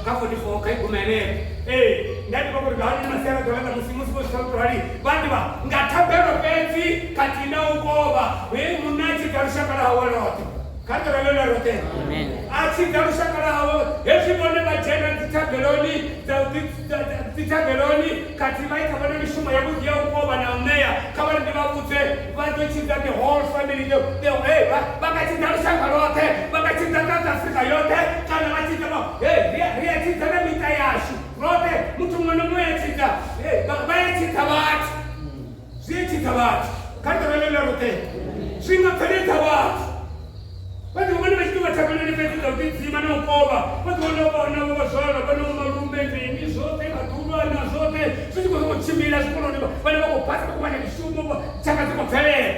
Kha 44 kha i gume henefho. Ee, nda ndi khou uri hani masiari ḓuvha ḽa musi musi vho swika rali vha ḓivha nga thabelo fhedzi khathihi na u kovha he munna a tshi ḓa lushaka lwa hawe lwoṱhe. Kha ri ḓo ḽo roṱhe. A tshi ḓa lushaka lwa hawe hezwi vhone vha dzhena dzithabeloni dza u dzithabeloni khathihi vha ita vhone mishumo yavhuḓi ya u kovha na u ṋea kha vha ri ndi vha vhudze vha ḓo tshidza the whole family the, the, hey, vha, vha nga tshidza lushaka lwoṱhe vha nga tshidza South Africa yoṱhe kana vha tshidza vha hey, ri a tshidza na miṱa yashu roṱhe muthu muṅwe na muṅwe a tshidza hey, vha ya tshidza vhathu zwi a tshidza vhathu kha ri ḓo ḽa roṱhe zwi nga bveledza vhathu vha ḓi vhone vha tshi tou vha thabeloni fhedzi dza u ḓidzima na u kovha vha ḓi wana vhana vho vha zwala vhana vho malume mini zwoṱhe maḓuvhana zwoṱhe zwi tshi khou sokou tshimbila zwikoloni vhana vha khou phasa vha khou wana mishumo tshaka dzi khou bvelela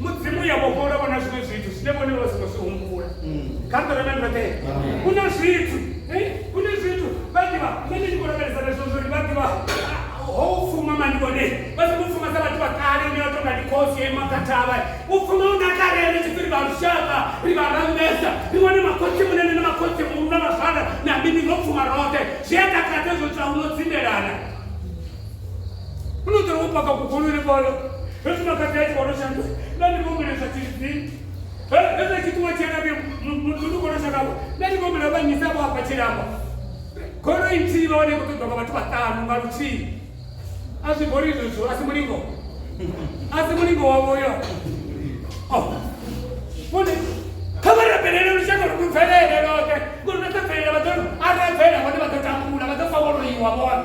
mudzimu ya vhofholola vhona zwiṅwe zwithu zwine vhone vha songo zwi humbula kha ri ḓo rema ndoṱhe hu na zwithu hu na zwithu vha ḓivha nṋe ndi tshi khou lavhelesa na zwithu uri vha ḓivha ho u pfuma mani vhone vha songo pfuma sa vhathu vha kale une vha tonga ndi khosi yo ima kha thavha u pfuma u na kale ri tshi pfi ri vha lushaka ri vha rambesa ri wane makhotsi munene na makhotsi muhulu na vhazwala na mini ro pfuma roṱhe zwi a takadza hezwo zwa uno dzimelana uno ḓo ri wo paka kugoloni fhano hezwi makhadzi a tshikolo tshandu nda ndi khou humbela zwa tshilidzini hezwi a tshi ṱuwa tshi alafhe muḓulu kolo tshakavho nda ndi khou humbela vha nyisa vho hafha tshilamba goloi nthihi vha wane khou ṱoḓwa nga vhathu vhaṱanu nga luthihi a zwi bori izwo zwithu a si mulingo a si mulingo wavho yo oh. vhone kha vha rabelele lushaka lu bvelele lwoṱhe ngori vha ḓo bvelela vha ḓo arali bvelela vhone vha ḓo tambula vha ḓo fa vho loiwa vhone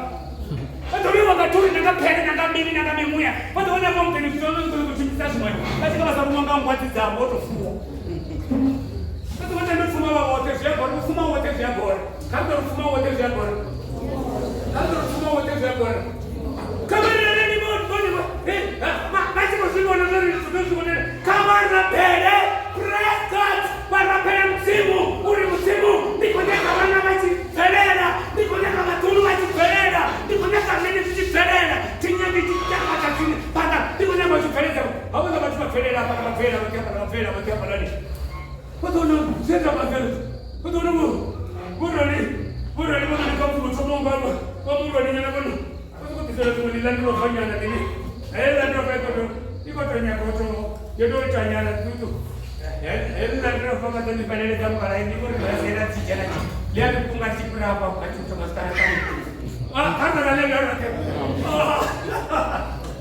vha ḓo loiwa nga thuri na nga phele na nga mini na nga mimuya vha ḓo vhona vho muḓini zwi ḓo ḓo tshimbisa zwiṅwe vha tshi nga vha sa ruṅwa nga ngwadzi dzavho vho tou fuwa vha ḓo vha tenda u pfuma vha vhoṱhe zwi a bora u pfuma woṱhe zwi a bora kha ri ḓo ri pfuma woṱhe zwi a bora kha ri ḓo ri pfuma woṱhe zwi a bora kha vha rabele vhone vha tshi khou zwi vhona zwa ri zwi zwi vhonele kha vha rabele pray God vha rabele mudzimu uri mudzimu ndi khou nyaga vhana vha tshi bvelela ndi khou nyaga vhaḓulu vha tshi bvelela ndi khou nyaga mini zwi tshi bvelela thi nyagi tshitaka tsini phanḓa ndi khou nyaga u tshi bveledza havhaḽa vhathu vha bvelela hafhaḽa vha bvelela vhoṱhe hafhaḽa vha bvelela vhoṱhe hafhaḽani vha ḓo wana zwe zwa vha bveledza vha ḓo wana vhorali vhorali vha nga kha muthu thoma nga vha muhulwane nyana vhone vha khou ḓisela dziṅwe ndi Land Rover nyana ḽine heyi Land Rover i khou tou nyaga u tou yo tou ita nyana ṱuṱu heyi Land Rover vha ḓo ni fheleledza mukala ndi uri vha siela tshi dzhena tshi ḽi a ḽi kunga tshi fhira hafha vhukati u thoma zwiṱaraṱani kha ḓo ḽa ḽe ḽoṱhe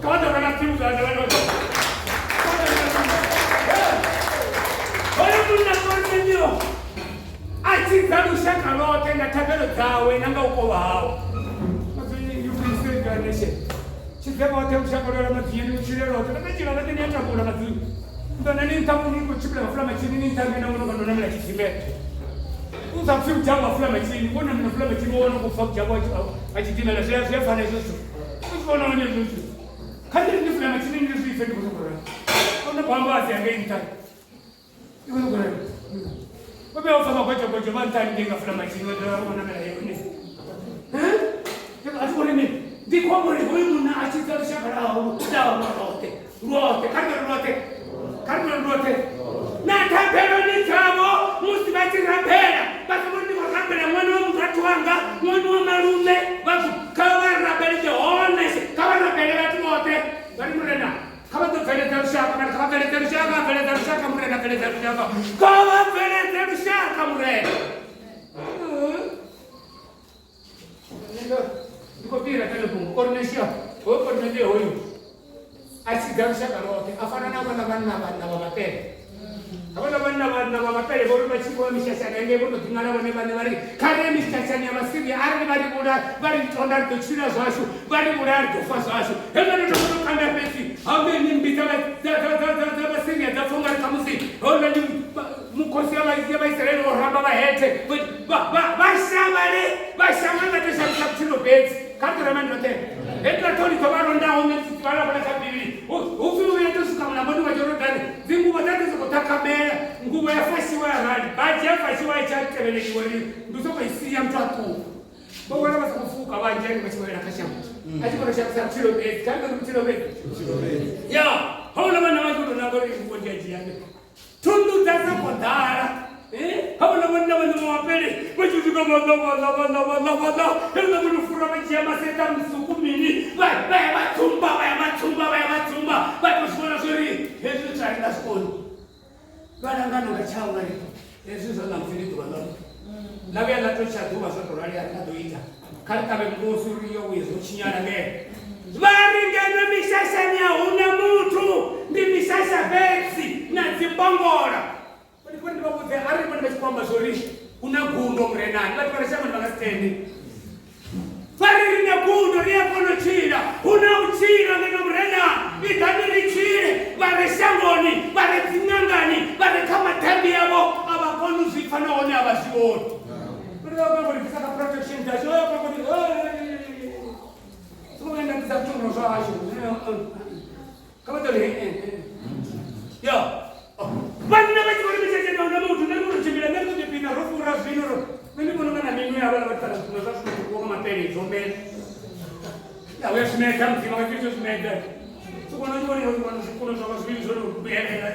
kha vha ḓo rana tsimu zwa ḓo hoyo munna Kornelio a tshidza lushaka lwoṱhe nga thabelo dzawe na nga u kovha hawe tshidze vhoṱhe lushaka lwela madziyeni u tshile lwoṱhe vha tshila vha ḓi ni a tambula madzini ndona ni nṱha ni khou tshimbila mafula matshini ni nṱha ngena ngono kana namela tshidimela u sa pfi mudzhango wa fula matshini wo namela fula matshini wo wana u khou pfa mudzhango wa tshidimela zwi a fana hezwo zwithu u zwi vhona hone hezwo zwithu kha ndi ndi fula matshini ndi zwi pfe ndi khou sokou ralo ono bamba a si yanga nṱha ndi khou sokou ralo o vhuya u pfa magwedzhogwedzho vha nṱha haningei nga fula matshini vha ḓovha vho namela yone a thi khou ri mini ndi khou amba uri hoyu munna a tshidza lushaka lwawe lwawe lwoṱhe lwoṱhe kha ri lwoṱhe kha ri lwoṱhe na thabeloni dzavho musi vha tshi rabela vha songo ndi khou rabela ṅwana wa murathu wanga ṅwana wa malume vhathu kha vha rabele the whole nation kha vha rabele vhathu vhoṱhe vha ri murena kha vha ḓo bveledza lushaka vha ri kha vha bveledze lushaka bveledza lushaka murena bveledza lushaka kha vha bveledze lushaka murena ndi khou fhira kha fhungo Cornelio hoyu Cornelio hoyu a tshidza lushaka lwoṱhe a fana na vhaḽa vhanna vhanna vha mapele havhaḽa vhanna vhanna vha mapele vho ri vha tshi vho mishashani hangei vho to ḓiṅala vhone vhaṋe vha ri kha ri ye mishashani ya Vhasiria arali vha ri vhula vha ri tonda ri ḓo tshila zwashu vha ri vhulaya ri ḓo fa zwashu hezwo ndo thoma to kanda fhedzi hangei mmbi dza Vhasiria dza pfa ungari khamusi houḽa ndi mukhosi ya Vhaisiraele o ramba Vhahethe vha shavhale vha shavha nga to shavhisa vhutshilo fhedzi kha ri ḓo rema ndoṱhe hedziḽa ṱholi dzo vha londaho vhala vhala kha Bivhili hu pfi vhuya to swika mulamboni wa Jorodani dzinguvo dza ḓi sokou ṱhakamela nguvo ya fashiwa ya rali badzhi ya fashiwa i tsha tevheleliwa ndi u sokou i sia muthu a ṱuwa vho vhona vha songo fuka vhanzhi ani vha tshi wela kha shango a tshi khou to shavhisa vhutshilo fhedzi kha ri ḓo ri vhutshilo fhedzi ya houḽa vhana vha tshi khou to nanga uri nguvo ndi a dzhia thundu dza sa khou ḓala havhaḽa vhanna vha ṋama mapele vha tshi swika vha ḽa vha ḽa vha ḽa vha ḽa vha ḽa hezwiḽa vho no fura vha dzhia maseṱa musuku mini vha vha ya vha tsumba vha ya vha tsumba vha ya vha tsumba vha tou zwi vhona zwori hezwi zwithu a ri nga zwi koni vha langana nga tshavho vha ri hezwi zwa ṋamusi ndi ḓuvha ḽa ḽa vhuya ḽa tou tsha ḓuvha zwo tou rali a ri nga ḓo ita kha ri ṱavhe mukosi uri yo vhuye zwo tshinyala ngeno vha ri ngeno mishashani a huna muthu ndi mishasha fhedzi na dzimbongola ndi vha vhudze arali vhone vha tshi khou amba zwori hu na gundo murenani vhathu vha re shangoni vha nga si tende vha ri ri na gundo ri a kona u tshila hu na u tshila ngeno murenani iḓani ri tshile vha re shangoni vha re dziṅangani vha re kha madambi avho a vha koni u zwi pfa nahone a vha zwi vhoni ri vha vha bvisa kha protection dzashu songo vhuya nda ḓisa zwithu zwashu kha vha ḓo ri yo vhanna vha tshi vhona mitshetsheni ahuna muthu nṋe ndi khou tshimbila nṋe ndi khou ḓiphina ro fura zwino ro nṋe ndi vhona unga na minwe ya vhala vhathu kana zwino zwa zwino nga mapele dzo mela ya uya zwimedza mudzimu nga fhedzi zwimedza sokona ndi vhona uri zwikuno zwa vha zwivhili zwo no vhuyelela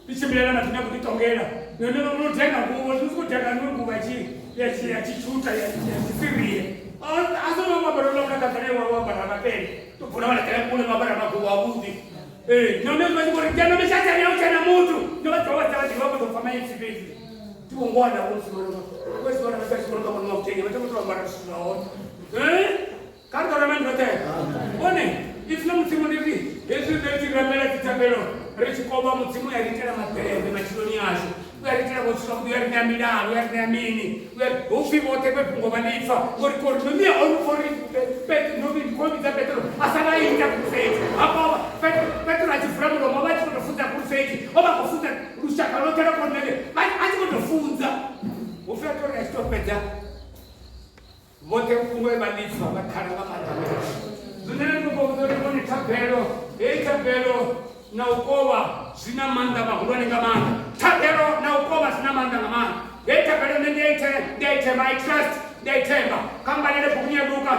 ndi tshimbilela na zwine khou ḓiṱongela nṋe no denga nguvho zwi si khou denga nwe nguvho ya tshi ya tshi ya tshitshuta ya tshitsiria a songo ambara ḽa muna kadzana wa ambara mapele to bvula vha laṱela kule vha ambara maguvho avhuḓi ee nahone vha tshi khou ri ngeno mishashani a u tshena muthu ndo vha ḓovha vha ḓivha vha ḓo pfa maipfi fhedzi ti vho ngwana vho musimana vha tshi vhona vha tshi vhona nga vhona mavhutenge vha tshi khou tou ambara zwithu zwa hone kha ri ḓo rema ndoṱhe one ipfi ḽa mudzimu ndi ri hezwi riṋe ri tshi ramela dzithabelo ri tshi kovha mudzimu ya ri itela maḓembe matshiloni ashu u ya ri itela vhutshilo vhuḓi u ya ri ṋea milalo u ya ri ṋea mini hu pfi vhoṱhe vhe fhungo vha ḽi pfa ngori kornelio o no pfa uri khou vhidza petro a sa vha ita crusade hafha petro a tshi vula mulomo vha tshi khou tou funza crusade o vha khou funza lushaka lwoṱhe lwa kornelio a tshi khou tou funza hu pfi a tou ri a tshi tou fhedza vhoṱhe fhungo vha ḽi pfa vha khala nga maanḓa zwine nda khou vhudza uri vhone thabelo heyi thabelo na u kovha zwi na maanḓa mahulwane nga maanḓa thabelo na u kovha zwi na maanḓa nga maanḓa heyi thabelo nṋe ndi a i themba i trust ndi a i themba kha mbalele buguni ya luka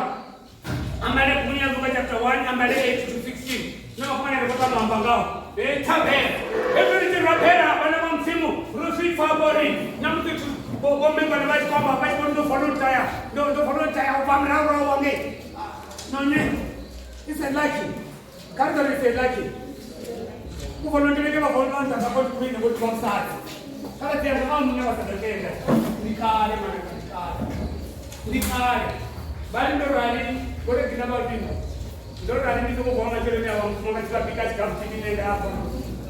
ambale buguni ya luka chapter 1 ambale 8 to 16 no mafhungo ane ri khou tama amba ngao heyi thabelo hezwi ri tshi rabela vhana vha mudzimu ro zwi pfa vhori na musi vhommengwana vha tshi khou amba vha tshi vho ndo volunteer ndo volunteer u bva murahu wange none it's a lucky kha ri ḓo ri it's a lucky ku volunteer ke vha volunteer nga khoti khwine ngori vha musadzi kha vha dzhia a munna vha sa ḓo tenda ndi kale mara ndi kale ndi kale vha ri ndo rali vho ri gina vha vhina ndo rali ndi songo vuwa matsheloni avha mufumakadzi vha bika tshikafu tshini nṋe ndafha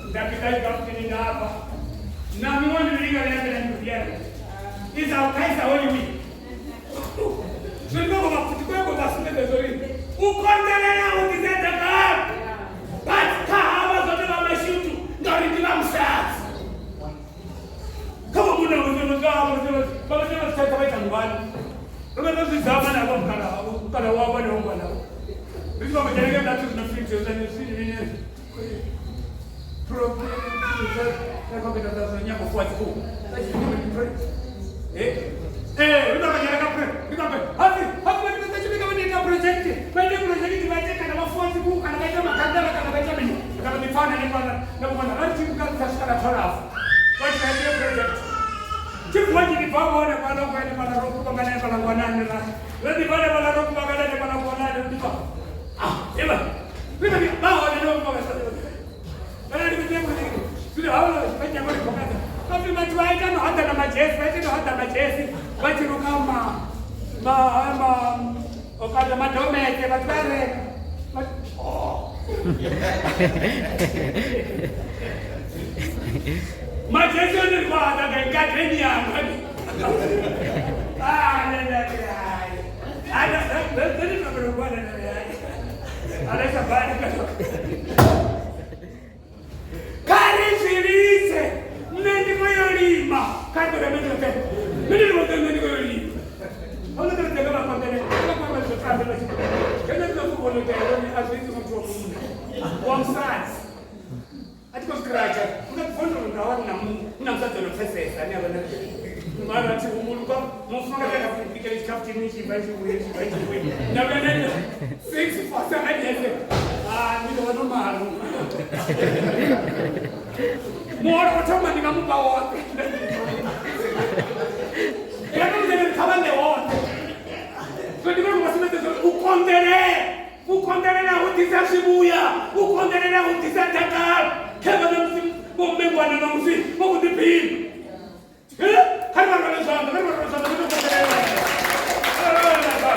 nda bika tshikafu tshini ndafha na miṅwe mivhili nga vhuya fhela ndi isa kaisa holy week zwino vha futhi kweko vha sumbedza zwori u konḓelela u ḓisedza kale but kha havha zwoṱhe vha mashudu ngauri ndi vha musadzi kha vha munna vha vha vha ita ngwani ri vha zwi zama na vha mukala mukala wa vha na ngwana ri vha dzhena nga zwithu zwino pfi zwa zwi mini pro pro za nyama kwa tsiku eh eh ri vha dzhena ka ri vha hafi hafi vha ita tshifhinga vha ita project vha ita project vha ita kana vha fuwa tsiku kana vha ita makhandela kana vha ita mini kana mifana ne kana na vhona vha tshi ka tsa swika na tholafu vha tshi ita project tshifhinga tshi ḓi bva vhone fhaḽa ngwane fhaḽa ro kuvhangana fhaḽa ngwanani ra ro ḓi vhone fhaḽa ro kuvhangana fhaḽa ngwanani ro ḓi bva ah eva vha hone no vha zwino havha vha nyago ri khokadza vapfi vhathu vha ita no haḓa na madzhesi vha ita no haḓa madzhesi vha tshi luka ma ma ma okata madomete vhathu vha renga madzhesi one ri khou haḓa nga ngadeni yanga kha ri zwi lise nṋe ndi khou yo lima kha ri ḓo nṋe ndi khou nṋe ndi khou yo lima hone ḓo ḓe vha konḓele vha kwamba zwo tambe vha tshi kene ḓo ku vhona uri a zwi iti muthu wa munna wa musadzi a thi khou zwi nga vondo nga wana na na musadzi ono pfesesa ane avha na mara thi humulu kwa mufumakadzi anga bikele tshikafu tshini tshi bva tshi vhuye tshi bva tshi vhuye nda vhuya nda ita 6 4 7 8 ah ndi ḓo vha no malo muholo wo thoma ndi nga mufha woṱhe. konḓelela. U konḓelela hu ḓisa zwivhuya, u konḓelela hu ḓisa dakalo. Khe vha ṋamusi vho mmengwana ṋamusi vho khou ḓiphina. Kha ri vha rwele zwanḓa, kha ri vha rwele zwanḓa, vho tou konḓelela. Kha ri vha rwele zwanḓa.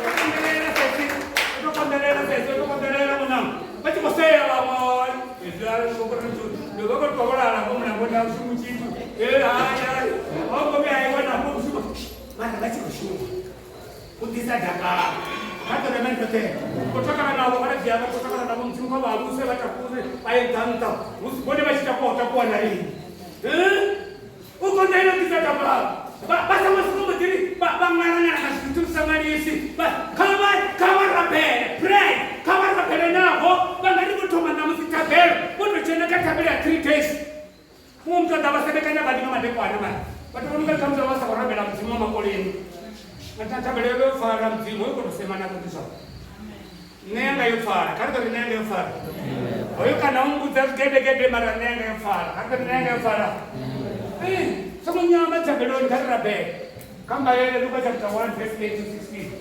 Vho konḓelela fhedzi, vho tou konḓelela fhedzi, vho tou konḓelela munna. Vha tshi khou sea vhaṅwe, hezwi a ri khou ri ndo vha khou tou lala vho mulango nda mushumo tshithu. Hai hai, ho ngo vhuya iwe na vho mushumo. Mara vha tshi khou shuma. U ḓisa dakalo. Kha ḓo rema ndoṱhe. Khou takala navho vha dzhia vha khou takala navho Mudzimu kha vha aluse vha takule vha ye nṱha nṱha. Musi vhone vha tshi takuwa u takuwa na riṋe. U konḓelela u ḓisa dakalo. Vha vha songo sokou mbo ḓi ri vha vha ṅala-ṅala nga zwithu zwi sa ṅalisi. Vha kha vha kha vha rabele. Pray. Kha vha rabele naho vha nga ri vho thoma ṋamusi thabelo vho tou dzhena kha thabelo ya 3 days. Muṅwe muthu a ḓa vha semekanya badi nga madekwana mara vha tou vhona ungari khamusi vha vha sa khou rabela Mudzimu wa makoleni. Nga thabelo yo pfala Mudzimu hoyo khou tou semana ṱoḓi zwao. Nṋe yanga yo pfala, kha ri ḓo ri nṋe yanga yo pfala. Hoyo kana u mbudza zwigedegede mara nṋe yanga yo pfala, kha ri ḓo ri nṋe yanga yo pfala. Ee, songo nyama thabeloni kha ri rabele. Kha mbalele Luka chapter 1 verse 8 to 16.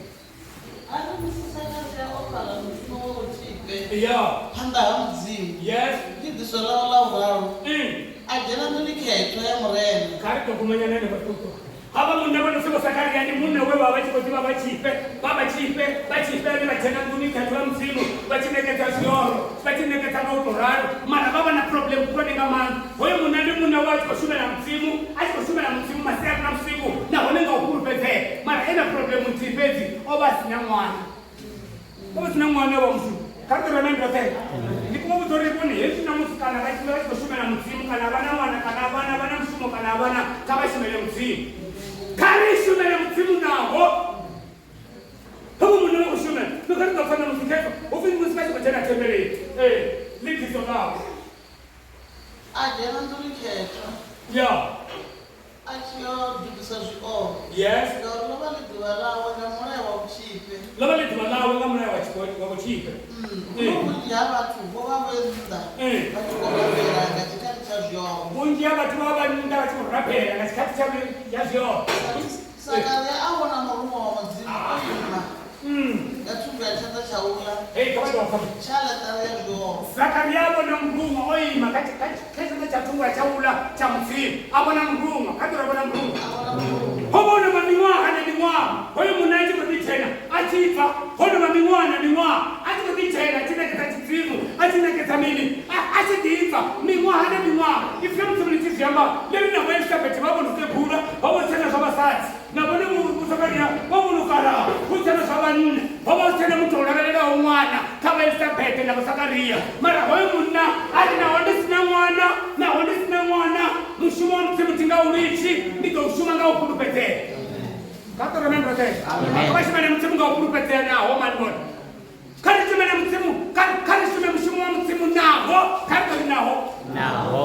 A ri musi Sakaria o fara mushumo wa vhotshifhe Ya. phanḓa ha Mudzimu, Yes. ndi ḓiswa ḽawe ḽa vhuraru, a dzhena nḓuni khethwa ya Murena. Kha ri tou gumanyana henefha ṱuṱu. Havha munna vho no pfi Vho Sakaria ndi munna we vha vha tshi khou ḓivha vha tshifhe, vha vha tshifhe, vha tshifhe ane vha dzhena nḓuni khethwa ya Mudzimu vha tshi ṋekedza zwioro, vha tshi ṋekedza nga u tou ralo. Mara vha vha na problem khulwane nga maanḓa. Hoyo munna ndi munna we a tshi khou shumela Mudzimu, a tshi khou shumela Mudzimu masiari na vhusiku nahone nga u fhulufhedzea. Mara e na problem nthihi fhedzi, o vha a si na ṅwana. O vha si na ṅwana wa mushumo. Kha ri ḓo rema ndoṱhe. Ndi khou vhudza uri vhone hezwi na musi kana vha tshi vha tshi khou shumela Mudzimu kana vha na ṅwana kana vhana vha na mushumo kana vhana kha vha shumele Mudzimu. Kha ri shumele Mudzimu naho Ṱhaṅwe munna wa khou shumela no kha ri ḓo pfa ṋamusi khezwo hu pfi musi vha tshi khou dzhena thembeleni ee ḽi ḓiso ḽavho. A dzhena nḓuni khethwa. Ya. A tshi yo dubisa zwioro. Yes. Ngauri ḽo vha ḽi ḓuvha ḽawe nga mulayo wa vhutshifhe. Ḽo vha ḽi ḓuvha ḽawe nga mulayo wa wa vhutshifhe. Huno vhunzhi ha vhathu vho vha vhe nnḓa vha tshi khou rabela nga tshikhathi tsha zwioro. Vhunzhi ha vhathu vha vha nnḓa vha tshi khou rabela nga tshikhathi tsha ya zwioro. Sakaria a vhona muruṅwa wa Mudzimu o ima nga thungo ya tshanḓa tsha u ḽa tsha aḽeṱare ya zwioro. Sakaria a vhona muruṅwa o ima kha tshanḓa tsha thungo ya tsha u ḽa tsha Mudzimu. A vhona muruṅwa, kha ḓi ri a vhona muruṅwa. Ho vha ho no vha miṅwaha na miṅwaha hoyo munna a tshi khou ḓi dzhena a tshi bva, ho no vha miṅwaha na miṅwaha a tshi khou ḓi dzhena a tshi ṋekedza tshidzimu, a tshi ṋekedza mini, a tshi ḓi bva miṅwaha na miṅwaha. Ipfi ḽa Mudzimu ḽi tshi zwi amba ḽi ri na Vho Elisabethe vha vho no kegula, vha vho si tshena zwa vhasadzi, na vhone Vho Sakaria vha vho no kalaha, hu si tshena zwa vhanna, ho vha hu si tshena muthu o lavhelelaho ṅwana kha Vho Elisabethe na Vho Sakaria. Mara hoyo munna a ri, Naho ndi si na ṅwana, naho ndi si na ṅwana, mushumo wa Mudzimu thi nga u litshi, ndi ḓo u shuma nga u fhulufhedzea. Kha ri ṱoḓe roṱhe. Kha vha shumele Mudzimu nga u fhulufhedzea naho mani vhone. Kha ri shumele Mudzimu, kha ri shume mushumo wa Mudzimu naho, kha ri ṱoḓi naho. Naho.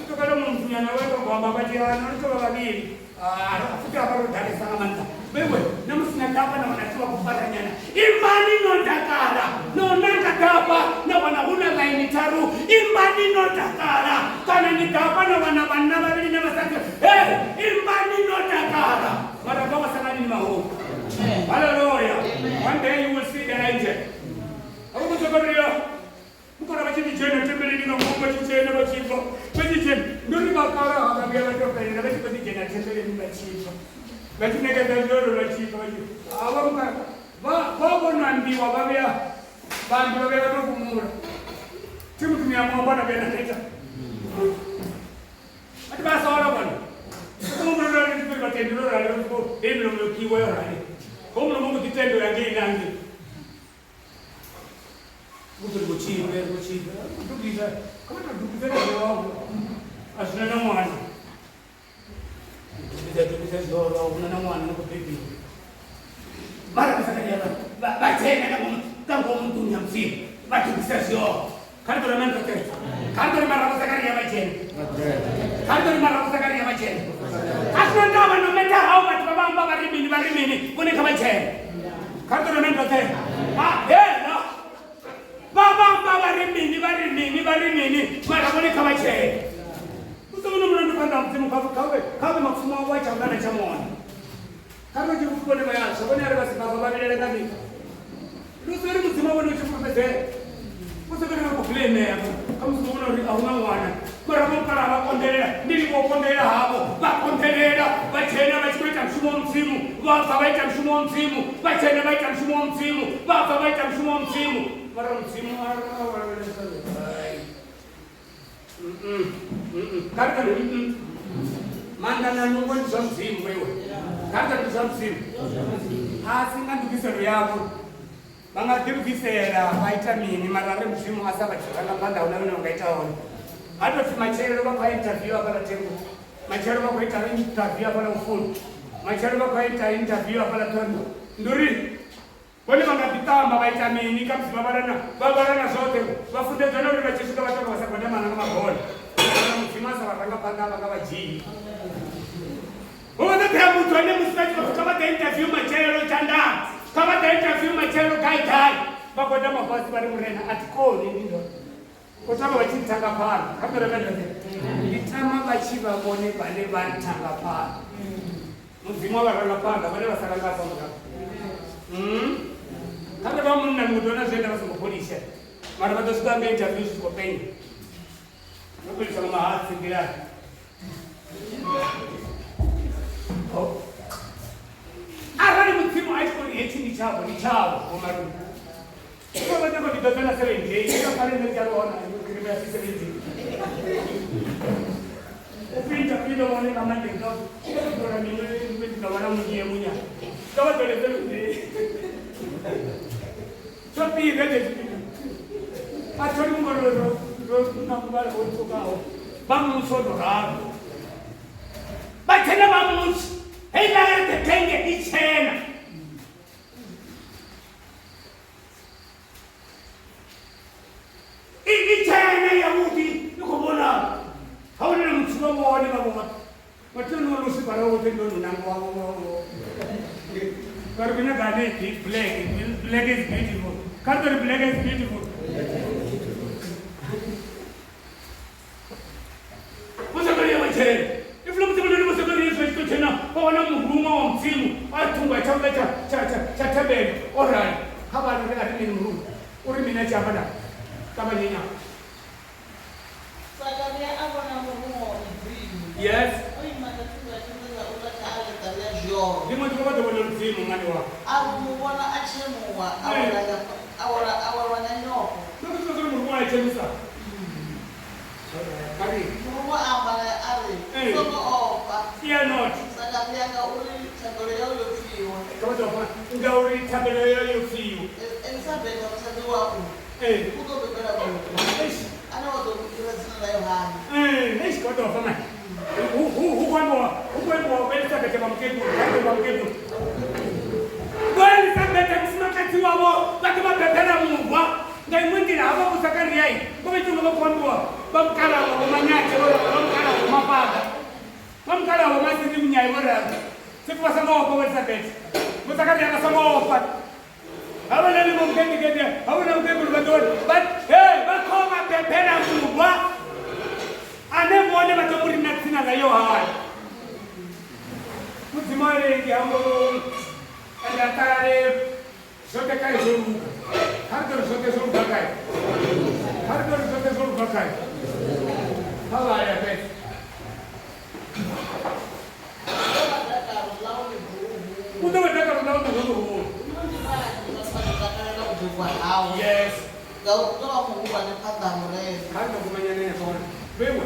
Tokelo munthunyana we to gomba vha tshi ano ri tovha vhavhili. Ah, futhi hafha ro ḓalesa nga maanḓa. Vheiwe, na musi na ḓafha na wana tshi vha khou faranyana. Imbani no takala, no nanga ḓafha na wana hu na ḽaini tharu. Imbani no takala, kana ni ḓafha na wana vhanna vhavhili na vhasadzi. Hey, imbani no takala. Mara vha vha sangani ni mahoro. Hallelujah. One day you will see the angel. Akukuzobaria. Mukona vha tshi ḓi dzhena thembeleni nga ngomu vha tshi dzhena vha tshi bva vha tshi dzhena ndo ri vhakala vha vhuya vha tou fhelela vha tshi khou ḓi dzhena thembeleni vha tshi bva vha tshi ṋekedza zwioro vha tshi bva vha tshi havha mukala vha vha vho no ambiwa vha vhuya vha ambiwa vhuya vha tou fhumula thi muthu ni a mu amba na vhuya na neta vha ti vha sola vhone vhatendelo rali hei milomo yo khiwa yo rali ho mulomo mbo ḓi tendo ya ngei na ngei Vhudzuli vhutshifhe vhutshifhe dugisa kha vha tou dugisela zwioro a zwina na ṅwana dugisa dugisa zwioro a huna na ṅwana no khou bebiwa mara vhasakaria vha dzhena nga ngomu nga ngomu nḓuni ya Mudzimu vha dugisa zwioro kha ri ḓo rema ndoṱhe kha ri ḓo ri mara vhasakaria vha dzhena kha ri ḓo ri mara vhasakaria vha dzhena a zwina ndavha no meta hao vhathu vha vha amba vha ri mini vha ri mini vhone kha vha dzhena kha ri ḓo rema ndoṱhe hela vha vha amba vha ri mini vha ri mini vha ri mini mara vhone kha vha dzhena u songo no mulandu phanḓa ha Mudzimu kha vhe mapfumo avho a tsha u na tsha mona kha ri tshi vhone vha ya zwa vhone a ri vha si baba vha vhilela nga mini. Fulufhedzea. Vho Zakaria vha khou blamea khamusi vho vhona uri a hu na ṅwana. Mara vho mukalaha vha konḓelela. Ndi livhuwa u konḓelela havho. Vha konḓelela, vha dzhena vha tshi khou ita mushumo wa Mudzimu, vha bva vha ita mushumo wa Mudzimu, vha dzhena vha ita mushumo wa Mudzimu, vha bva vha ita mushumo wa Mudzimu. Mara Mudzimu a vha lavhelesa hai. Kha ri ri maanḓa na nungo ndi zwa Mudzimu vheiwe. Kha ri ndi zwa Mudzimu. A si nga ndugiselo yavho. Vha nga ḓilugisela vha ita mini mara arali Mudzimu a sa vha tshi ranga phanḓa huna hune vha nga ita hone. Ha tou pfi matshelo vha khou ya interview hafhaḽa Thengwe, matshelo vha khou ita interview hafhaḽa Vhufuni, matshelo vha khou ya ita interview hafhaḽa Ṱhohoyanḓou. Ndi uri vhone vha nga ḓi ṱamba vha ita mini khamusi vha vhala na vha vhala na zwoṱhe vha funḓedzwa na uri vha tshi swika vha tonga vha sa gwadama na nga magona. Mara Mudzimu a sa vha ranga phanḓa a vha nga vha dzhii. Hu vha ṱoḓea muthu ane musi vha tshi khou pfi kha vha ḓe interview matshelo Tshandama, kha vha ḓe interview matshelo gai gai, vha gwadama fhasi vha ri Murena a thi koni ndi ndo khou tama vha tshi nthanga phanḓa. Kha ri ḓo ndi tama vha tshi vha vhone vhane vha nthanga phanḓa. Mudzimu wa vha ranga phanḓa vhone vha sala nga hafha murahu. Kha ri vha munna ni ḓo na zwe nda vha songo pholisha mara vha ḓo swika nga interview zwi tshi khou penya. Ndo fhelisa nga mahatsi nḓilani. Oh. Arali Mudzimu a tshi khou ri hetshi ndi tshavho, ndi tshavho, vho malume. Vho vha nyanga u ḓiḓodza na 7 day, ndo kale nṋe ndi a wana khirima ya 7 day. U pinta pinta wane nga mande nga ḓola minwe ndi nga wana munye munya. Nga vha ḓole 7 day. Tsho fhira tshe a tholi mungolo ro ro na muvhala wo tswukaho vha mutsho to ralo vha dzhena vha mutsho heiḽa thenge i tshena i tshena yavhuḓi i khou vhonala ha hone na muthu vha vhone vha vhona Mathina no swika ro vhoṱhe ndo no nangwa vha ri khou nyaga ane black black is beautiful kha ri tori black is beautiful Vho Zakaria vha dzhena ipfi ḽa Mudzimu ḽi ri Vho Zakaria hezwi vha tshi tou dzhena vha wana muruṅwa wa Mudzimu a thungo ya tshaula tsha tsha tsha tsha thembele o rali kha vha ri a ri mini muruṅwa uri mini a tshi amba navho ṱavhanyenyana Sakaria a vhona muruṅwa wa Mudzimu. Yes. O ima nga thungo ya tshanḓa tsha u ḽa tsha aḽeṱare ya zwioro. Ḽiṅwe ḓuvha vha ḓo vhona Mudzimu ṅwani wa. A ri u mu vhona a tshenuwa, a welwa nga, a welwa, a welwa nga nyofho. Ndo zwi uri muruṅwa a tshenusa. Kha ri. Muruṅwa a amba nae a ri, U songo ofha. Fear not. Sakaria, ngauri thabelo yau yo pfiwa. Kha vha ḓo ofha, ngauri thabelo yau yo pfiwa. Elisabetha musadzi wau. Ee. U ḓo bebela murwa, ane wa ḓo mu ira dzina ḽa Yohane. Eish, vha ḓo fa mani. Hu hu hu khou ambiwa hu khou ambiwa vho Elisabethe vha mukegulu, kha ri vha mukegulu. Vho Elisabethe mufumakadzi wavho vha ḓo vha bebela murwa. Nga iṅwe nḓila havha vho Zakariai vho vha tshi nga vha khou ambiwa vha mukalaha vho Manyatshe vho ralo, vha mukalaha vho Mafhaṱa, vha mukalaha vho Masindi Munyai vho ralo. Fhedzi vha songo ofha vho Elisabethe. Vho Zakaria vha songo ofha. Havhaḽani vho mugedegede havhaḽa mukegulu vha ḓo vha he vha khou vha bebela murwa ane vhone vha ḓo mu rina dzina ḽa Yohane. Mudzimu a lengi ha ngo ende a ṱalele zwoṱhe khae zwo luga. Kha ri tori zwoṱhe zwo luga khae. Kha ri tori zwoṱhe zwo luga khae. Kha vha ya fhedzi. U ḓo vha dakalo ḽau ḽihuluhulu. Yes. Kha ri ḓo gumanyana henefho hone. Vheiwe,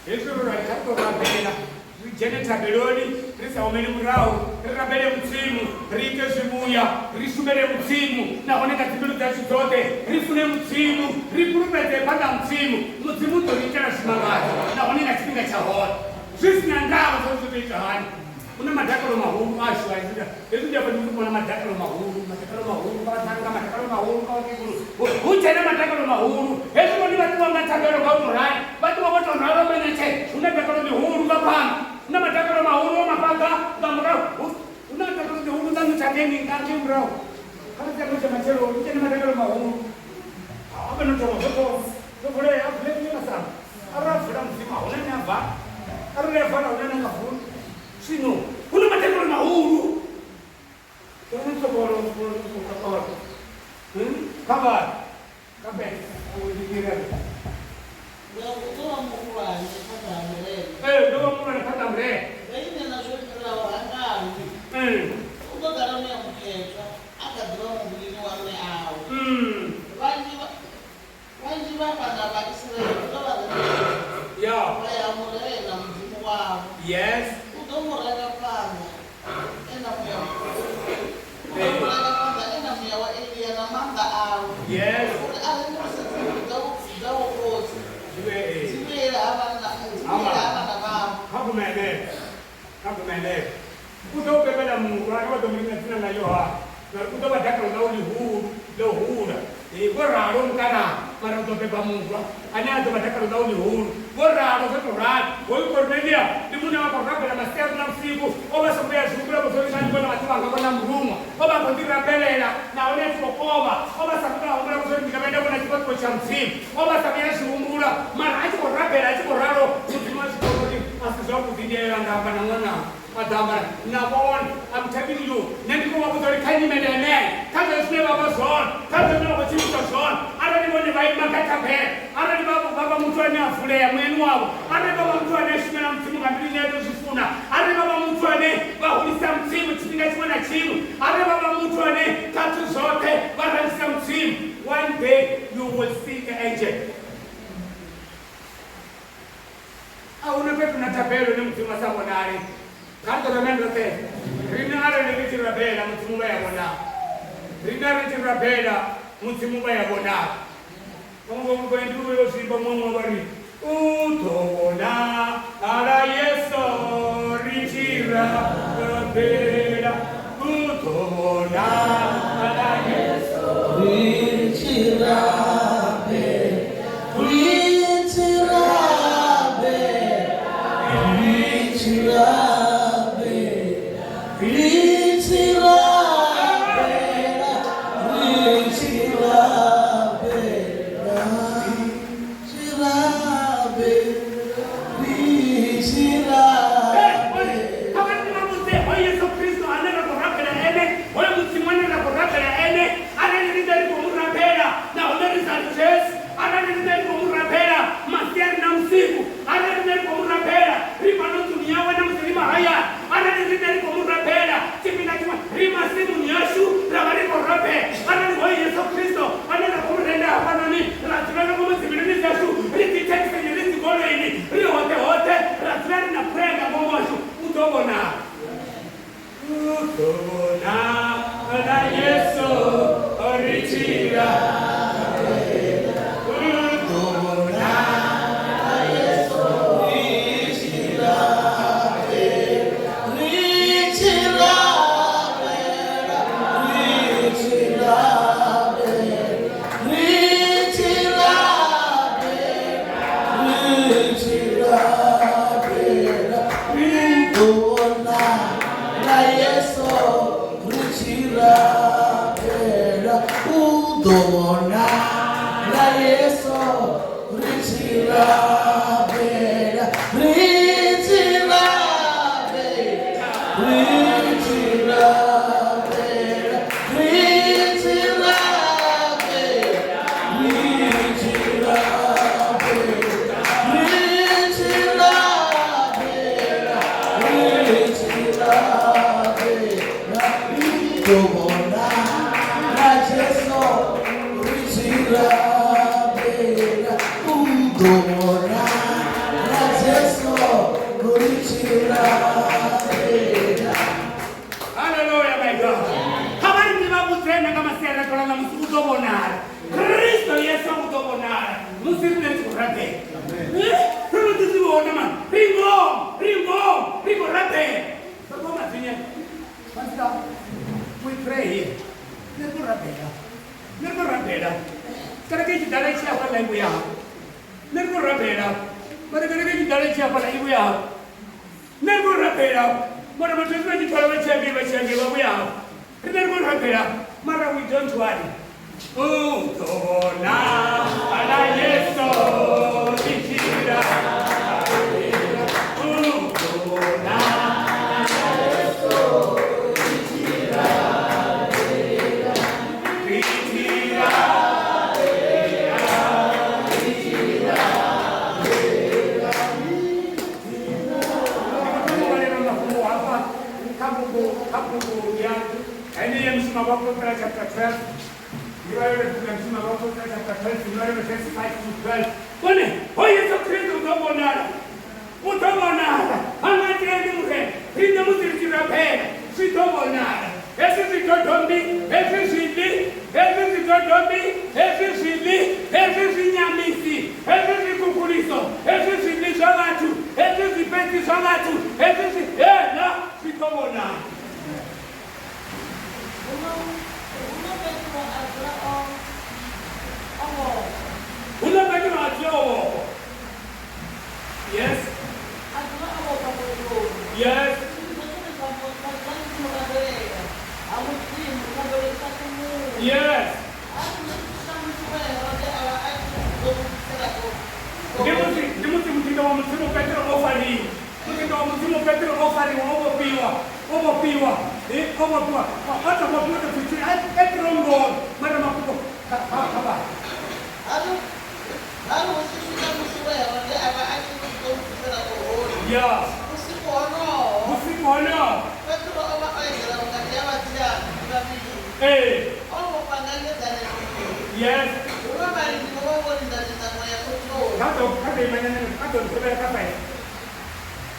hezwi ro rali kha ri tou rabela. Ri dzhene thabeloni ri sa humeli murahu, ri rabele Mudzimu, ri ite zwivhuya, ri shumele Mudzimu nahone nga dzimbilu dzashu dzoṱhe ri fune Mudzimu, ri fhulufhedzee phanḓa ha Mudzimu. Mudzimu u ḓo ri itela zwimangadzo nahone nga tshifhinga tsha hone. Zwi si na ndavha zwa uri zwo tou ita hani. Hu na madakalo mahulu ashu a hezwi hezwi ndi afha ndi khou vhona madakalo mahulu, madakalo mahulu kha vhaṱhannga, madakalo mahulu kha vhakegulu. Hu dzhena madakalo mahulu. Hezwi vhone vha ṱuwa nga thabelo nga u tou rali, vha ṱuwa vho tou ralo manyatshe. Hu na dakalo ḽihulu nga phanḓa, hu na madakalo mahulu o mafhaṱa nga murahu. Hu na dakalo ḽihulu nga ṋu nga ngei murahu. Kha ri tame tsha matshelo hu dzhene madakalo mahulu. Hafha no thoma zwo thoma zwo vulea, a vulea masambo. Arali a vula Mudzimu a huna ane a vala, arali a vala a huna ane a nga vula. Zwino hu na madakalo mahulu. Kha vhale. Kape, ndi Ngauri u ḓo vha muhulwane phanḓa ha Murena. Ee, u ḓo vha muhulwane phanḓa ha Murena. Veine na zwo fhiraho ha nga nwi. U ḓo ḓala Muya Mukhethwa a kha ḓi vha muvhilini wa mme awe. Vhanzhi vha vhanzhi vha vhana vha Israele u ḓo vha rembulusa vha ya ha Murena Mudzimu wavho. Yes. U ḓo mu ranga phanḓa e na muya u ḓo mu ranga phanḓa e na muya wa Elia na maanḓa awe. Yes. Uri a rembuluse dzimbilu dza dza vhokhotsi Dzi vhe dzi vhuyele ha vhana dzi vhuyele ha vhana vhavho. Kha gume henefho. Kha gume henefho. U ḓo u bebela murwa, ane wa ḓo mu rina dzina ḽa Yohane, ngauri u ḓo vha dakalo ḽau ḽihulu, ḽo hula. Ee, vho ralo mukalaha, mara u ḓo beba murwa, ane a ḓo vha dakalo ḽau ḽihulu. Vho ralo, zwo tou ralo. Hoyu Kornelia ndi munna we a khou rabela masiari na vhusiku. O vha a songo vhuya a zwi humbula vho zwa uri nga ndi vhona vhathu vhanga vhona muruṅwa. O vha a khou ḓi rabelela, nahone a tshi khou kovha. O vha a sa vhuyi a humbula vho zwa uri ndi nga vhuya nda vhona tshifhaṱuwo tsha Mudzimu. O vha a sa vhuyi a zwi humbula, mara a tshi khou rabela a tshi khou ralo, Mudzimu a zwi vhona uri a si zwavhuḓi, ndi a ya nda amba na ṅwananga. A ḓa amba na vhone. I'm telling you, nṋe ndi khou vha vhudza uri kha nyimele yeneyo, kha zwezwo zwine vha vha zwone, kha zwezwo zwine vha khou tshilisa zwone, arali vhone vha ima kha thabelo, arali vha vha vha muthu ane a vulea muyani wavho, arali vha vha muthu ane a shumela Mudzimu nga mbilu ine ya tou zwi funa, arali vha vha muthu ane vha hulisa Mudzimu tshifhinga tshiṅwe na tshiṅwe, arali vha vha muthu ane kha zwithu zwoṱhe vha rangisa Mudzimu, one day you will see the angel. A hu na fhethu na thabelo ine Mudzimu a sa vhonale. Kha ri ḓo rame roṱhe. Riṋe arali ri tshi rabela, Mudzimu vha ya vhonala. Riṋe arali ri tshi rabela, Mudzimu vha ya vhonala. Vhaṅwe vhaimbi vho vhuya vha zwi imba muṅwe muṅwe vha ri, U ḓo vhonala Yesu ri tshi rabela, U ḓo vhonala Yesu ri tshi rabela. Ri tshi rabela, ri tshi rabela, ri tshi rabela, ri tshi rabela, tshi rabela, ri tshi rabela. Kha vha ndi vha vhudze hoyu Yesu Kristo ane ra khou rabela ene, hoyu Mudzimu ane ra khou rabela ene, arali riṋe ri khou mu rabela nahone ri sa litshesi, arali riṋe ri khou mu rabela masiari na vhusiku, arali riṋe ri khou mu rabela ri fhano nḓuni yawe na musi ri mahayani, arali riṋe ri khou mu rabela tshifhinga tshiṅwe ri masimuni ashu ra vha ri khou rabela, arali hoyu Yesu Kristo ane ra khou mu renda hafhanoni ra dzula nga ngomu dzimbiluni dzashu ri dzi thekhisini ri dzigoloini ri hoṱhe hoṱhe ra dzula ri na prayer nga ngomu hashu, u ḓo vhonala. U ḓo vhonala Yesu ri tshi rabela. U ḓo vhonala Yesu ri tshi rabela. Ri tshi rabela, ri tshi rabela, ri tshi rabela, ri tshi rabela, ri ḓo vhonala Yesu ri tshi rabela. U ḓo vhonala Yesu ri tshi rabela, ri tshi rabela, ri tshi rabela, ri tshi rabela, ri tshi rabela, ri tshi rabela, ri tshi rabela, ri ḓo vhonala Jesu ri tshi rabela. U ḓo vhonala Jesu ri tshi rabela. Hallelujah, my God. Kha vha ri ndi vha vhudze nṋe nga masiari a ḓola ṋamusi u ḓo vhonala. Kristo Yesu u ḓo vhonala musi riṋe ri tshi khou rabela. Eh, ro no ḓi zwi vhona mani. Ri ngomu, ri ngomu, ri khou rabela. Ro ṱuwa madzinya. Pastor, we pray here. Nṋe ri khou rabela. Nṋe ri khou rabela. Kereke i tshi ḓala i tshi ya hafhaḽa i vhuya hafha. Nṋe ri khou rabela. Mara kereke i tshi ḓala i tshi ya hafhaḽa i vhuya hafha. Nṋe ri khou rabela. Mara vhathu hezwi vha tshi twala vha tshi ya ngei vha tshi ya ngei vha vhuya hafha. Riṋe ri khou rabela. Mara we don't worry. U ḓo vhonala Yesu ri tshi rabela. U ḓo vhonala Yesu ri tshi rabela. Ri tshi rabela. Henei Mushumo wa Vhaapostola chapter 12 ndi vhalele bugu ya Mushumo wa Vhaapostola chapter 12 ndi vhalele verse 5 to 12. Hone ho Yesu Kristo u ḓo vhonala, u ḓo vhonala. Ha nga tendi Murena, riṋe musi ri tshi rabela zwi ḓo vhonala. Hezwi zwidodombi, hezwi zwiḽi, hezwi zwidodombi, hezwi zwiḽi, hezwi zwinyamisi, hezwi zwikhukhuliso, hezwi zwiḽi zwa vhathu, hezwi zwifhedzi zwa vhathu, hezwi zwi, hela zwi ḓo vhonala. Huno, huno Petro a dzula o, o vhofhwa. Huno Petro a dzula o vhofhwa. Yes. A dzula o vhofhwa khothoni. Yes. Tshivhidzo tshone tsha mu, tsha dzula tshi tshi mu rabelela ha Mudzimu, thabelo i sa tumuwi. Yes. Ha ri musi musi we Herode a vha a tshi ḓo mu bvisela Ndi musi, ndi musi muḓinḓa wa Mudzimu Petro o fariwa. Muḓinḓa wa Mudzimu Petro o fariwa, o vhofhiwa, o vhofhiwa, he, o vhofhiwa, o tou vhofhiwa tou pfi tswi, e ṱirongoni, mara mafhungo kha, kha, kha vha. Ha ri, ha ri hu tshi swika musi we Herode a vha a tshi ḓo mu bvisela khoroni, Ya. vhusiku honoho, Vhusiku honoho. Petro o vha o eḓela vhukati ha vhadziammbi vhavhili, Ee. o vhofhwa nga ngeḓane mbili. Yes. Huno vhalindi vho vha vho linda miṋango ya khothoni. Kha ḓo, kha ḓo imanyana, kha ḓo nthovhela kha five.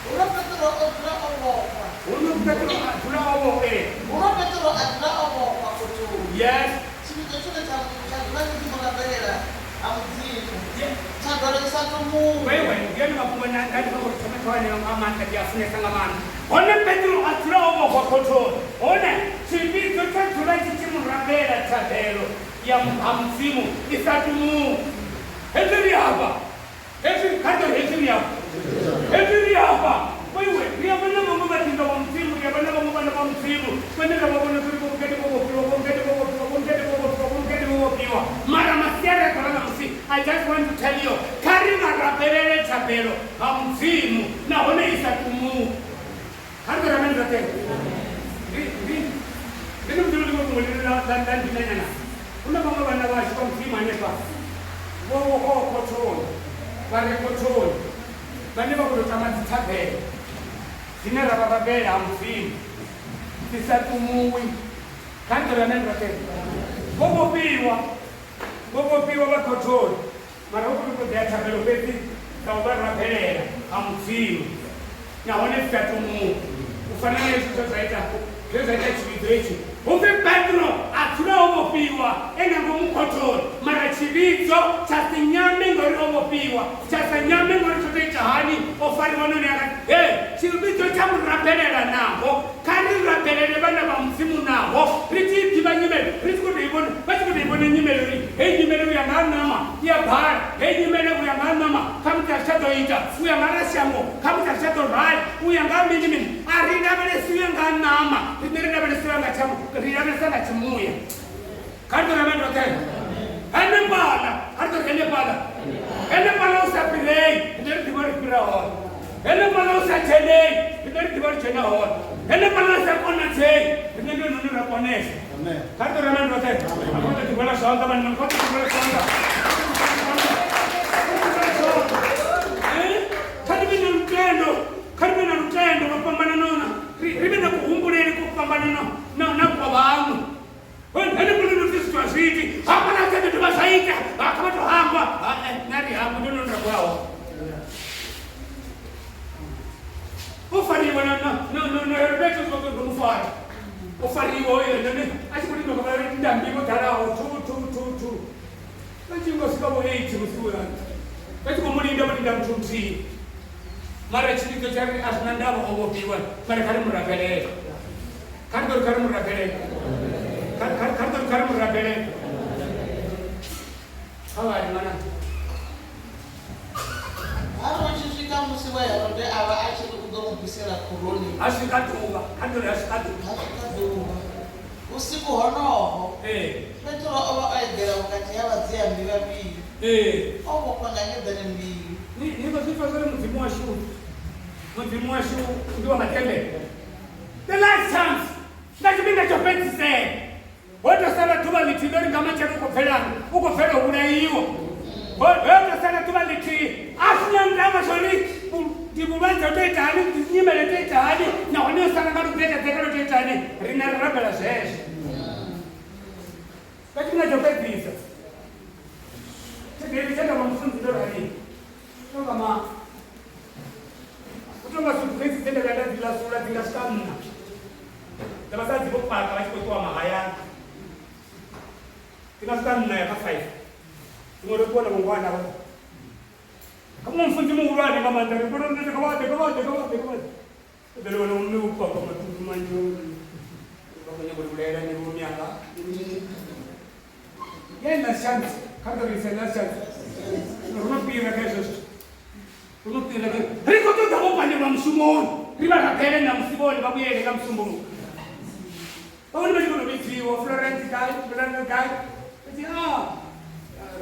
Huno Petro o dzula o vhofhwa. Huno Petro a dzula o vhofhwa. Ee. Huno Petro a dzula o vhofhwa khothoni. Yes. Tshivhidzo tshone tsha, tsha dzula tshi tshi mu rabelela ha Mudzimu. Yes. Thabelo i sa tumuwi. Vheiwe, ndi one mafhungo ane nda ndi khou thoma tsho aneo nga maanḓa, ndi a funesa nga maanḓa. Hone Petro a dzula o vhofhwa khothoni. Hone tshivhidzo tsha dzula tshi tshi mu rabela thabelo ya ha Mudzimu i sa tumuwi. Hezwi ri hafha. Hezwi, kha ri tou ri hezwi ri hafha. Hezwi ri hafha. Vhoiwe, ri a vha na vhaṅwe vhaḓinḓa vha Mudzimu, ri a vha na vhaṅwe vhana vha Mudzimu vhane ra vha vhona zwa uri Vho Mugede vho vhofhiwa, Vho Mugede vho vhofhiwa, Vho Mugede vho vhofhiwa, Vho Mugede vho vhofhiwa. Mara masiari a ḓuvha ḽa ṋamusi, I just want to tell you, kha ri vha rabelele thabelo ha Mudzimu nahone i sa tumuwi. Kha ri tou ri amen roṱhe. Ndi, ndi, ndi ni Mudzimu ḽiṅwe fhungo ḽine ḽa, ḽa, ḽa ndinanyana. Hu na vhaṅwe vhana vhashu vha Mudzimu hanefha, vho vhofhaho khothoni, vha re khothoni, vhane vha khou tou tama dzithabelo dzine ra vha rabela ha Mudzimu, dzi sa tumuwi. Kha ri tou ri amen roṱhe. Vho vhofhiwa, vho vhofhiwa vha khothoni. Mara hu khou tou ṱoḓea thabelo fhedzi dza u vha rabelela ha Mudzimu, nahone dzi sa tumuwi, u fana na hezwi zwe zwa ita, zwe zwa ita tshivhidzo itshi. Hu pfi Petro a dzula o vhofhiwa e nga ngomu khothoni, mara tshivhidzo tsha si nyame ngauri o vhofhiwa, tsha sa nyame ngauri tsho tou ita hani, o fariwa nahone a He, tshivhidzo tsha mu rabelela naho. Kha ri rabelele vhana vha Mudzimu naho ri tshi i ḓivha nyimele, ri tshi khou tou i vhona, vha tshi khou tou i vhona nyimele uri heyi nyimele u ya nga ha ṋama i a bala, heyi nyimele u ya nga ha ṋama khamusi a zwi tsha ḓo ita, u ya nga ha shango khamusi a zwi tsha ḓo rali, u ya nga ha mini mini. A ri lavhelesi u ya nga ha ṋama, riṋe ri lavhelesa u ya nga tsha, ri lavhelesa nga tshimuya. Kha ri tou ri amen roṱhe. Henefhaḽa, kha ri tou ri henefhaḽa, henefhaḽa u sa fhirei, riṋe ri ḓivha uri fhira hone. Henefhaḽa u sa dzhenei, riṋe ri ḓivha uri dzhena hone. Henefhaḽa u sa konadzei, riṋe ndi hone hune ra konesa. Kha ri tou ri amen roṱhe. A khou tou ḓihwela zwanḓa vhanna, kha ri tou ḓihwela zwanḓa. Kha ri vhe na lutendo, kha ri vhe na lutendo lwo fhambananaho na ri vhe na kuhumbulele kwo fhambananaho na kwa vhaṅwe. Henefho ndo no pfi zwithu a zwi iti, hafhaḽa tsha ḓo dovha zwa ita, ha kha vha tou hangwa. Ha-e, nṋe a thi hangwi, ndi hone hune nda khou ya hone. O fariwa na na na na na Herodeto zwo ḓo mu fara. O fariwa hoyo nahone a tshi khou lindwa nga vhalindambi vho ḓalaho two two two two. Vha tshi ngo swika vho 8 musi uyo vha tshi khou mu linda vho linda muthu muthihi. Mara tshivhidzo tsha ri a zwi na ndavha o vhofhiwa mara kha ri mu rabelele. Kha ri ḓo ri kha ri mu rabelele. Kha kha kha ri ḓo ri kha ri mu rabelele. Kha vhali ṅwana. Ha ri hu tshi swika musi we Herode a vha a tshi ri u ḓo mu bvisela khoroni. Ha swika ḓuvha, kha ri ḓo ri ha swika ḓuvha. Ha swika ḓuvha. Vhusiku honoho, Ee. Petro o vha o eḓela vhukati ha vhadziammbi vhavhili, Ee. o vhofhwa nga ngeḓane mbili. Ni ni khou zwi pfa zwa uri Mudzimu washu, Mudzimu washu ndi wa matembele. The last chance, nga tshifhinga tsho fhedzisela. Ho tou sala ḓuvha ḽithihi ḽo ri nga matshelo u khou bvelani, u khou bvela u vhulaiwa. Ho ho tou sala ḓuvha ḽithihi, a si na ndavha zwa uri ndi vhulwadze ho tou ita hani, ndi nyimele tou ita hani, nahone yo sala nga lubekedzeke lwo tou ita hani, riṋe ri rabela zwezwo. Tshiḓo fhedzisa. Tshigidi tshe nda vha mufunzi ndo rali. Tonga ma. U tonga suitcase dze nda vhuya nda dzi lasula dzi nga swika nṋa. Dza vhasadzi vho paka vha tshi khou ṱuwa mahayani. Dzi nga swika nṋa ya kha 5. Dziṅwe ndo ṱuwa na vhongwana vha. Kha muṅwe mufunzi muhulwane nga maanḓa ri vhona uri kha vha ḓe kha vha ḓe kha vha ḓe kha vha ḓe. Ḓo ri vhona mme u paka matundu manzhi uri vha khou nyaga u vhulayela ni vho mianga. Yeah, last chance. Kha ri ḓo ri isa last chance. Ro no fhira kha hezwo zwithu. Ro no fhira kha ri khou ṱoḓa vho pandelwa mushumoni. Ri vha rabele na musi vhone vha vhuyele nga musumbuluwo. Vha vhone vha tshi khou tou vhidziwa Florence gai, Florence gai. Fhedzi ah,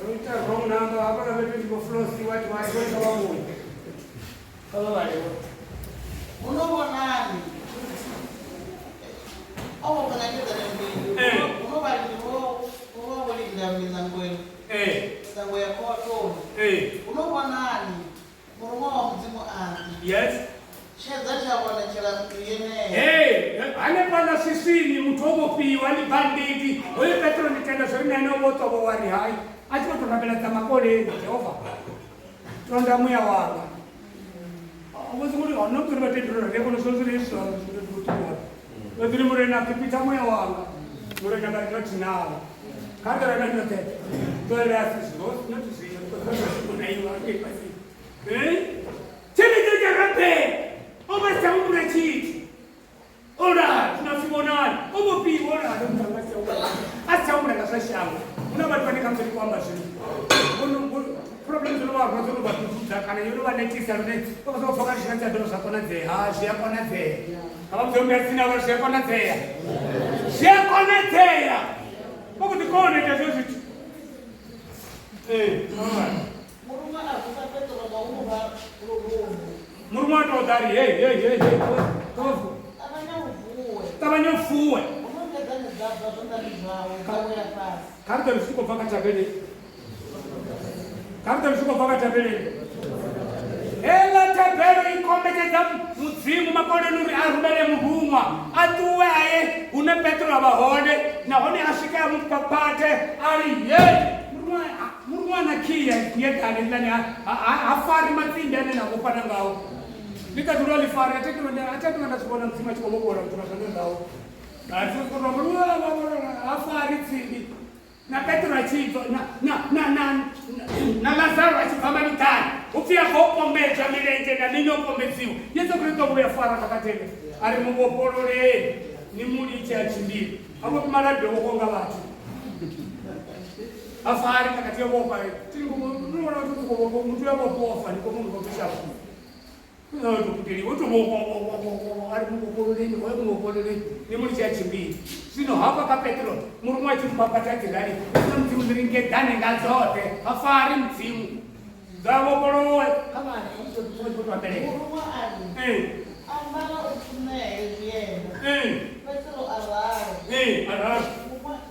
ro ita wrong number hafhaḽa fhethu ndi vho Flosi what what vho ita vha vhuye. Kha vha vhale vho. Huno vhonani, o vhofha nga ngeḓane mbili, huno vhalindi vho vha vho linda miṋango miṋango ya khotoni. Huno vhonani, muruṅwa wa Mudzimu a ḓa. Yes. Tshedza tsha vhonetshela nnḓu yeneyo. Hey, hanefhaḽa swiswini muthu o vhofhiwa ḽi banditi hoyo Petro ndi tenda zwo ri na ene o vho ṱovho wa ri hai a tshi khou tou rabela dza makoleni Jehova tonda muya wanga vhozikuti vatendero rekono zvozvirizvazviri murena pipita mweya wanga murena vari not now katorana note torasizvonotizvinonaiwaepasi chivito charapera ovachaumura chiti Ora, tinasivonani ovopiwa ora asichaumura ngazvashango una vanhu vane kamusori kuamba zvino problem dzinovarwa dzinovatutudza kana inovanetisa rune vakazopfaka zvishandisa zviro zvakonadzea ha zviyakonadzea avabvombesinavo zviyakonadzea zviyakonadzea vakuti kooneta zvo zviti Murume a vusa Petro nga u mu rwa lurumbu. Murume wa tou ḓa ri hei hei hei hei tofu Ṱavhanya u vuwe. Ṱavhanya u fuwe. Huno ngeḓane dza bva zwanḓani zwawe dza wela fhasi. Kha ri ḓo ri zwi khou bva kha thabeleni. Kha ri ḓo ri zwi khou bva kha thabeleni. Heiḽa thabelo i kombetshedza Mudzimu makoleni uri a rumele muruṅwa a ṱuwe a ye hune Petro a vha hone nahone a swike a mu phaphathe a ri ye muruṅwa muruṅwa na khiya ngeḓane ḽani ha fari matsimbi ane na vhofhana ngao ḽi ṱaḓulu a ḽi fari a thi a thu nda zwi vhona Mudzimu a tshi khou vhofholola muthu nga zwanḓa zwawe ha fari tsimbi na Petro a tshi bva na na na na na Lazaro a tshi bva mavhiḓani hu pfi a khou pombedzwa milenzhe na mini o pombedziwa Yesu Kristo vhuya fara kha katele a ri mu vhofhololeni ni mu litshe a tshimbile a vho malabi o vhofhiwa nga vhathu a fari khakhathi yo vhofha muthu ya vhofha ndi khou munhu khou bvisa ni mu litshe a tshimbile zwino hafha kha Petro muruṅwa a tshi mupapata dzilani na Mudzimu ndi ri ngeḓane nga dzoṱhe ha fari Mudzimu dza vhofholowe kha vhana ambelela Muruṅwa a ri, Ambara u pfuṋee zwienda. Petro a ralo. A ralo.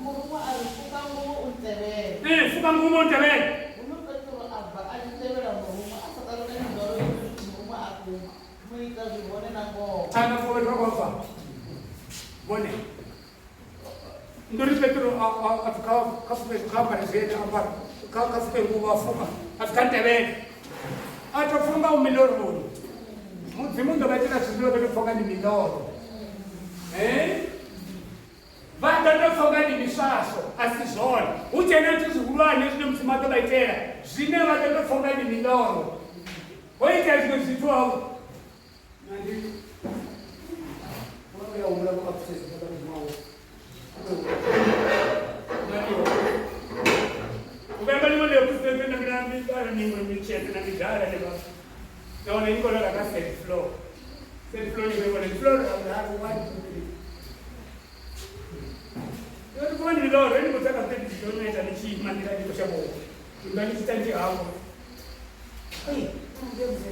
Muruṅwa a ri, Fuka nguvho u ntevhele. Fuka nguvho u ntevhele. Huno Petro a bva a tshi tevhela muruṅwa a sa ṱalukanyi zwauri hezwi zwithu muruṅwa a khou mu ita zwi hone na ngoho. Ana fo ro go fa. Bone. Ndo ri Petro a a a kha kha fuke kha ambare zwienda ambara kha kha fuke nguvho a fuka a pfi kha ntevhele. A to funga u miloroni. Mudzimu ndo vha itela zwithu zwine vha ḓo pfa nga ndi miloro. Vha ḓo tou pfa unga ndi miswaswo, a si zwone. Hu tshee na zwithu zwihulwane zwine Mudzimu a ḓo vha itela, zwine vha ḓo tou pfa unga ndi miloro. Ho itea zwiṅwe zwithu hafhu. Nandi, vho ya humbula vho vha pfesesa nga Mudzimu wavho. U vhemba ḽiṅwe ḽi pfesesa na mina midala miṅwe mitshete na midala ne vha. Nahone i khou lala kha third floor. Third floor ni khou i vhona, ndi floor ya vhuraru, 1, 2, 3. Ndi khou ndi loro, ndi khou tsa kha third floor na ita ni tshi ima nḓila ndi khou shavha u imba ndi tshi tsa ndi hangwa. Ei, ndi vhudze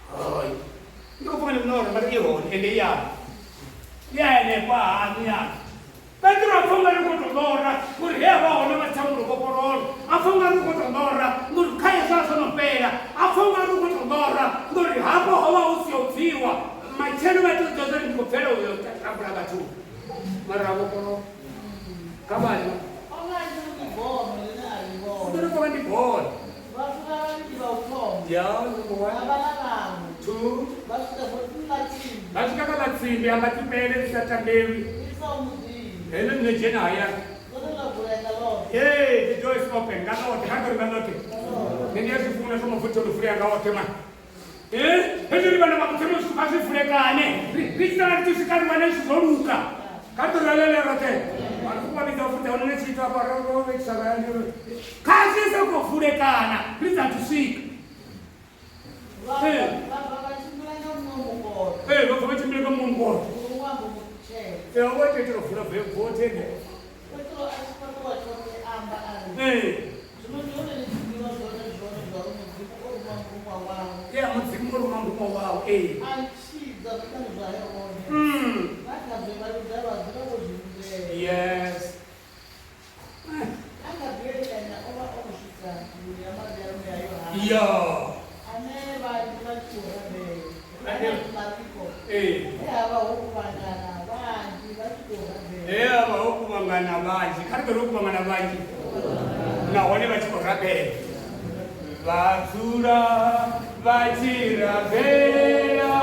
Hai. Ndi khou pfa ndi miloro mara i hone ende i ya. Ya henefha haṋu ya. Petro a pfa ungari u khou tou ḽora ngori he a vha hone vha tshi amba uri vhofholola. A pfa ungari u khou tou ḽora ngori kha hezwo a zwo no fhela. A pfa ungari u khou tou ḽora ngori hafho ho vha hu si ho bviwa. Matshelo vha tea u ḓivha zwa uri ndi khou bvela u yo tambula vhathuni. Mara a vhofholowa. Kha vhane. O vha a tshi ri ndi bono ḽine a ḽi vhona. U ḓo ri vha ndi bono. Vha swika vhavhili vha u thoma. Ya, number 1. Ha vha na vhaṅwe. 2. Vha swika vothini ḽa tsimbi. Vha swika kha ḽa tsimbi, a nga tipele ḽi sa tambelwi. Ḽi isaho muḓini. Heḽo ḽi no dzhena hayani. Ḽone ḽa vulea nga ḽoṱhe. Ee, the door is open nga ḽoṱhe, kha ri tou ri nga ḽoṱhe. Nṋe ndi a zwi funa zwa mavothi o no vulea nga oṱhe mani. Eh, hezwi ri vhana vha Mudzimu zwithu kha zwi vulekane. Ri tshi ṱala ri tshi swika ri wane zwithu zwo luga. Kha ri tou ralele roṱhe. Mara u vha vhidza u funza hone tshithu afha ro ro vhekisa kha zwi sokou vulekana ri sathu swika. Vha bva vha tshimbila nga muṅwe mukono. Ee, vha bva vha tshimbila nga muṅwe mukono. Muruṅwa a mbo mu ṱutshela. Ee, o vha o tou itela u vula vothi ene. Petro a tshi fhaṱuwa tshoṱhe a amba a ri, Ee. Zwino ndi hone ni tshi ḓivha zwone-zwone zwauri Mudzimu o ruma muruṅwa wawe. Ee, Mudzimu o ruma muruṅwa wawe, ee. A ntshidza zwiṱanu zwa Herode na kha zwe Vhayuda vha dzula vho zwi lindela. Yes. A kha ḓi elekanya o vha o no swika nḓuni ya Maria mme a Yohane. Ya. Ane vhanzhi vha tshi khou rabela. Ane Mariko. Ee. He ha vha ho kuvhangana vhanzhi vha tshi khou rabela. He ha vha ho kuvhangana vhanzhi. Kha ri ḓo ri ho kuvhangana vhanzhi. Nahone vha tshi khou rabela. Vha dzula vha tshi rabela.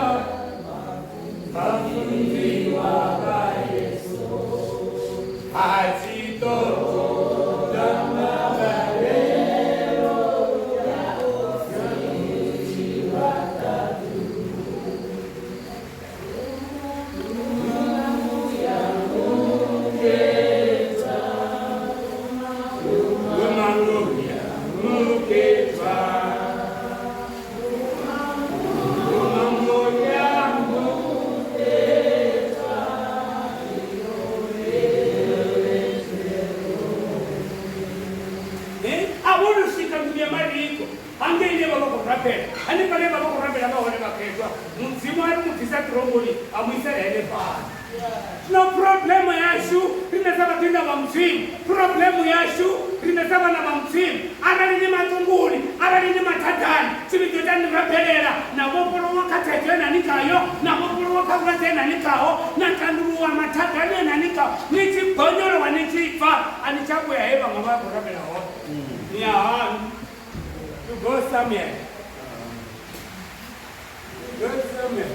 Vhafunziwa vha Yesu a tshi ṱoḓa magavhelo A vho no swika nḓuni ya Mariko hangei ine vha vha khou rabela, hanefhaḽa he vha vha khou rabela nga hone vhakhethwa. Mudzimu a ri mu bvisa ṱirongoni a mu isela henefhaḽa. Zwino phuroblemu yashu riṋe sa vhaḓinḓa vha Mudzimu, phuroblemu yashu riṋe sa vhana vha Mudzimu, arali ni maṱunguni, arali ni mathadani, tshivhidzo tsha ni rabelela na vhofholowa kha thaidzo ye na ni khayo, na vhofholowa kha vhulwadze he na ni khaho, na tanduluwa mathadani e na ni khaho, ni tshi bonyolowa ni tshi bva, a ni tsha vhuya he vhaṅwe vha khou rabela hone. Ni ya haṋu. You go somewhere. Go somewhere.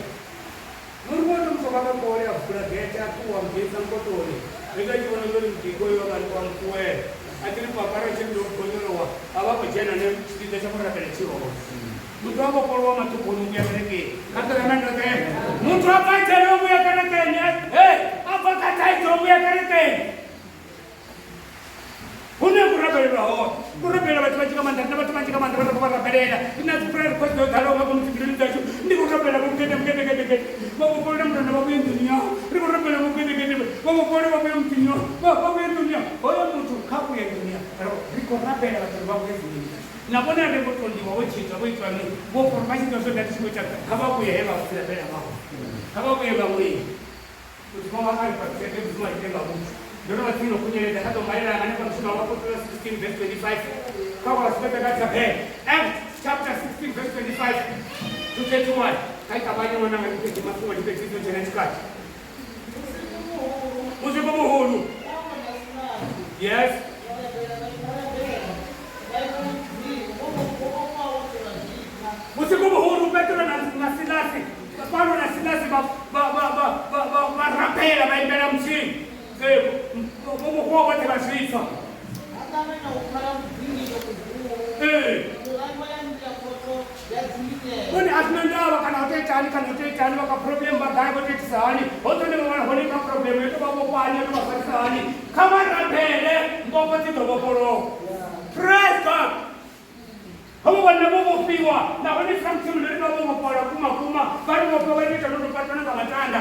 Muri vhona muthu vha nga kole a vula gethe a ṱuwa mugedza mukotoni. Hezwi a tshi vhona uri mudiko yo vha wa muṱuwela. A tshi ri papa ra tshi ndo bonyolowa a vha khou dzhena ne tshivhidzo tsha khou rabela tshi hone. Muthu a vhofholowa maṱukhuni u vhuya kerekeni. Kha ḓo rema ndoṱhe. Muthu a bva dzhele u vhuya kerekeni. Hey, a bva kha thaidzo u vhuya kerekeni. Hune ku rabelelwa hone. Ku rabelela vhathu vhanzhi nga maanḓa, rina vhathu vhanzhi nga maanḓa vhane ra khou vha rabelela. Ri na dzi prayer request dzo ḓalaho nga ngomu dzimbiluni dzashu. Ndi khou rabela vho mugede mugede gede gede. Vha vhofholole murena vha vhuye nḓuni yau. Ri khou rabela vho gede gede. Vha vhofholole vha vhuye muḓini yau. Vha vhuye nḓuni yau. Hoyo muthu kha vhuye nḓuni yau. Ri khou rabela vhathu uri vha vhuye nḓuni dzashu. Na vhone a vho ngo tondiwa, vho tshidzwa, vho itwa mini. Vho vha tshi ḓivha zwo nda ndi tshi khou ita kha vha vhuye he vha rabela vha hone. Kha vha vhuye vha vhuye. Mudzimu wa a ri fhaṱutshedze, Mudzimu a ite nga vhuthu. Ndo no vha tsini no khunyeledza kha ḓo mbalela hanefha mushumo wa Apostola 16 verse 25 kha wa zwi fhedza nga thabelo. Acts chapter 16 verse 25 to 31. Kha i ṱavhanye ṅwananga ndi fhedze mafhungo ndi fhedze dzo dzhena tshikhathi. Vhusiku vhuhulu. Vhusiku vhuhulu. Paulo na Silasi. Yes. Vha rabela vha rabela vha imba Mudzimu vho vhofholowaho zwe vha zwi pfa. Vhusiku vhuhulu Petro na Silasi Paulo na Silasi vha vha vha vha vha vha vha rabela vha imbela Mudzimu. Ee, vho vhofhiwa vhoṱhe vha zwi pfa. Ha ṱavhanya u pfala mudzinginyo muhulu. Ee. Mirango ya nnḓu ya khotho ya dzinginyea. Vhone a zwi na ndavha kana ho tou itani kana ho tou itani vha kha problem vha gai vho tou itisa hani. Ho ṱone vha wana hone kha problem yo tou vha vhofha hani yo tou vha farisa hani. Kha vha rabele mbofho dzi ḓo vhofholowa. Praise God. Havho vhanna vho vhofhiwa, nahone khamusi ri vha vho vhofholwa kuma kuma, vha ri vhofhiwa vha ita no patwa nga matanda.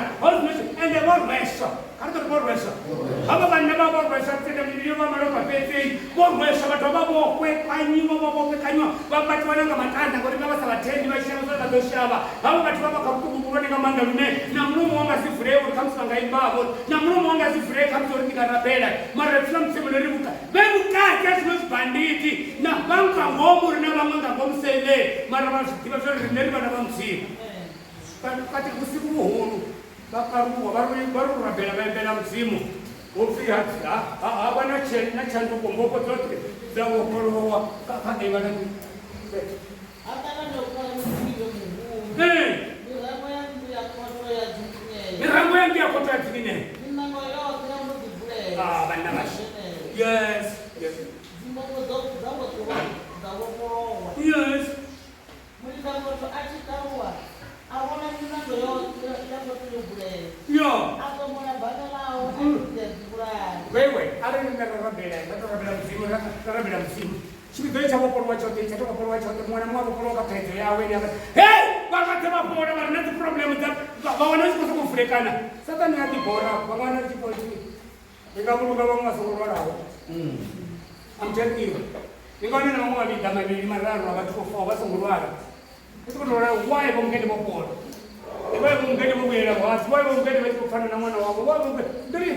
Ende vho rweswa. Kha ri ḓo ri vho rweswa. Havho vhanna vha vho rweswa tenda mivhili yo vha malofha fhedzi. Vho rweswa vhathu vha vho kwekanyiwa, vha vho kwekanyiwa, vha patiwa na nga matanda ngori vha vha sa vhatendi vha shavha zwa vha ḓo shavha. Havho vhathu vha vha kha vhuṱungu vhuhulwane nga maanḓa lune na mulomo wa nga si vulee uri khamusi vha nga imbavho, na mulomo wa nga si vulee khamusi uri ndi nga rabela. Mara ipfi ḽa Mudzimu ḽi ri vhuka vhe vhukati ha zwiṅwe zwibandidi na vha nga ngomu ri na vhaṅwe nga ngomu seleni mara vha zwi ḓivha zwa uri riṋe ri vhana vha Mudzimu. Vhukati vhusiku vhuhulu vha karuwa vha ri vha ri u rabela vha imbela Mudzimu. Hupfi ha vha na tshanduko mbofho dzoṱhe dza vhofholowa kha ḓivha na Ha ṱavhanya u pfala mudzinginyo muhulu. Mirango ya nnḓu ya khotho ya dzinginyea. Mirango ya nnḓu ya khotho ya dzinginyea. Miṋango yoṱhe ya mbo ḓi vulea. Ah, vhanna vhashu. Yes. Yes. Dzimbofho dza vhoṱhe dza vhofholowa. Yes. Mulindakhotho a tshi karuwa a vhona miṋango yoṱhe ya khotho yo vulea. Yo. A ṱomola banga ḽawe a ḓi vhulaya. Wewe, arali nṋe ra rabela, ra tou rabela Mudzimu, ra rabela Mudzimu. Tshivhidzo tsha vhofholowa tshoṱhe, tsha tou vhofholowa tshoṱhe, muṅwe na muṅwe a vhofholowa kha thaidzo yawe ine ya vha hei, vhalwadze vha fhola, vha re na dzi problem dza vha wana tshi khou sokou vulekana. Saṱhane a ḓi bora, vha nga wana tshi khou ri nga vhulunga vhaṅwe vha songo lwalaho. I'm telling you. Ni nga wana na vhaṅwe mavhiḓa mavhili mararu a vhathu vho faho vha songo lwala. Ndi khou tou lwala, why vho mugede vho fhola? Why vho mugede vho vhuyela vhasi? Why vho mugede vha tshi khou pfana na ṅwana wavho? Why vho mugede? Ndi ri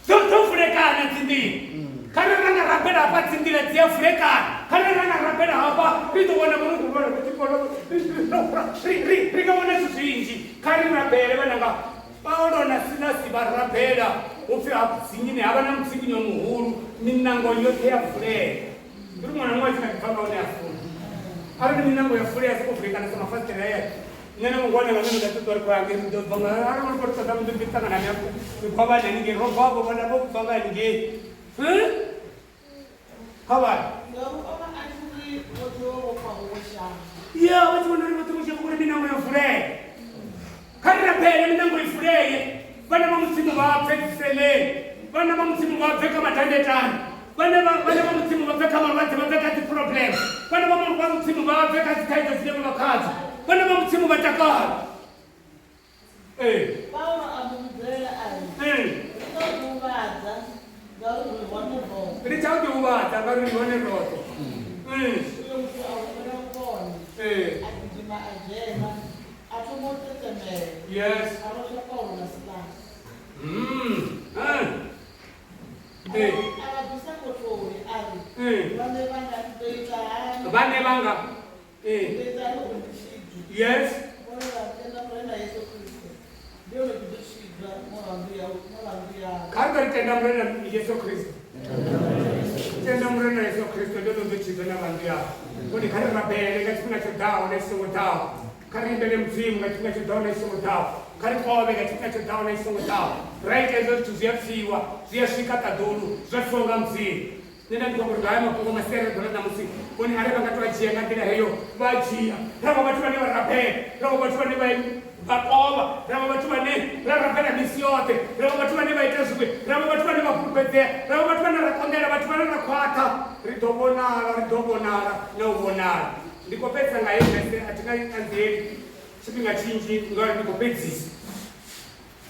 dzo vulekana dzinḓila. Kha ri ra nga rabela hafha dzinḓila dzi a vulekana. Kha ri ra nga rabela hafha ri ḓo wana vhono khou lwala vha tshi fhola. Ri nga wana zwithu zwinzhi. Kha ri rabele vhananga. Paulo na Silasi vha rabela hupfi ha dzinginyea, ha vha na mudzinginyo muhulu, miṋango yoṱhe ya vulea. Ndi uri muṅwe na muṅwe a tshi nga ḓi bva nga hune a funa. Arali miṋango ya vulea sokou vulekana sa mafasiṱere aya, nṋe na mungwana nga nṋe nda ṱoḓa uri khou ya ngei, ri ḓo bva nga arali uri khou ṱoḓa ḓo ḓi ṱangana hanefho migwavhani haningei, ro bva vho vhona vho bva nga haningei. Kha vhale. Ngauri o vha a tshi ri vhoṱhe vho vhofhwaho vho shavha. Ya, vha tshi vhona uri vhoṱhe vho shavha uri miṋango yo vulea. Kha ri rabele miṋango i vulee, vhana vha Mudzimu vha bve dziseleni, vhana vha Mudzimu vha bve kha madandetane, vhana vha vhana vha Mudzimu vha bve kha malwadze, vha bve kha dzi problem, vhana vha vha Mudzimu vha bve kha dzithaidzo dzine vha vha khadzo, vhana vha Mudzimu vha takale. Ee. Paulo a mu vhidzelela a ri, Ri ḓo ḓihuvhadza ngauri ri hone roṱhe. Ri tsha u ḓihuvhadza ngauri ri hone roṱhe. Uyo muthu a humbela u vhona, a gidima a dzhena, a thoma u tetemela, Yes. a losha Paulo na Silasi. A vha bvisa khothoni a ri, Vhaṋe vhanga, ndi ḓo ita hani? Vhaṋe vhanga. Ndi ḓo ita hani uri ndi tshidzwe? Yes. Vhone vha ri, Tenda Murena Yesu Kristo, ndi hone u tshi ḓo tshidzwa na vha nnḓu yau, na vha nnḓu yau. Kha ri ḓo ri tenda Murena Yesu Kristo. Tenda Murena Yesu Kristo ndi hone u ḓo tshidzwa na vha nnḓu yau. Hone kha ri rabele nga tshifhinga tsho ḓaho na tshi songo ḓaho. Kha ri imbele Mudzimu nga tshifhinga tsho ḓaho na tshi songo ḓaho. Kha ri kovhe nga tshifhinga tsho ḓaho na tshi songo ḓaho. Ra ita hezwo zwithu zwi a pfiwa, zwi a swika ṱaḓulu, zwa pfiwa nga Mudzimu. Nṋe nda ndi khou amba uri nga haya mafhungo masiari ḓuvha ḽa ṋamusi, vhone arali vha nga tou a dzhia nga nḓila heyo, vha a dzhia. Ra vha vhathu vhane vha rabela, ra vha vhathu vhane vha kovha, ra vha vhathu vhane ra rabela misi yoṱhe, ra vha vhathu vhane vha ita zwiṅwe, ra vha vhathu vhane vha fhulufhedzea, ra vha vhathu vhane ra konḓelela, vhathu vhane ra khwaṱha, ri ḓo vhonala, ri ḓo vhonala na u vhonala. Ndi khou fhedzisa nga heyi vese, a thi nga i ṱanzieli tshifhinga tshinzhi ngauri ndi khou fhedzisa.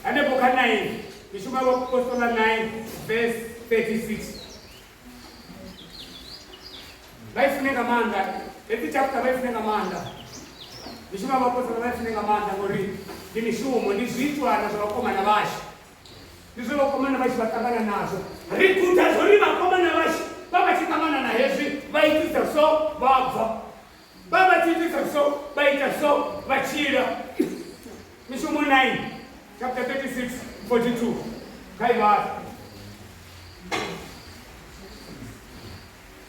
Hanefho kha 9, mishumo ya Vhaapostola 9 verse 36. Vha i fune nga maanḓa hedzi chapter, vha i fune nga maanḓa mishumo ya Vhaapostola, vha i fune nga maanḓa ngori ndi mishumo, ndi zwiitwana zwa vhakomana vhashu, ndi zwe vhakomana vhashu vha ṱangana nazwo. Ri guda zwori vhakomana vhashu vha vha tshi ṱangana na hezwi vha itisa so vha bva, vha vha tshi itisa so vha ita so vha tshila. Mishumo 9 chapter 36 42 kha i vhale.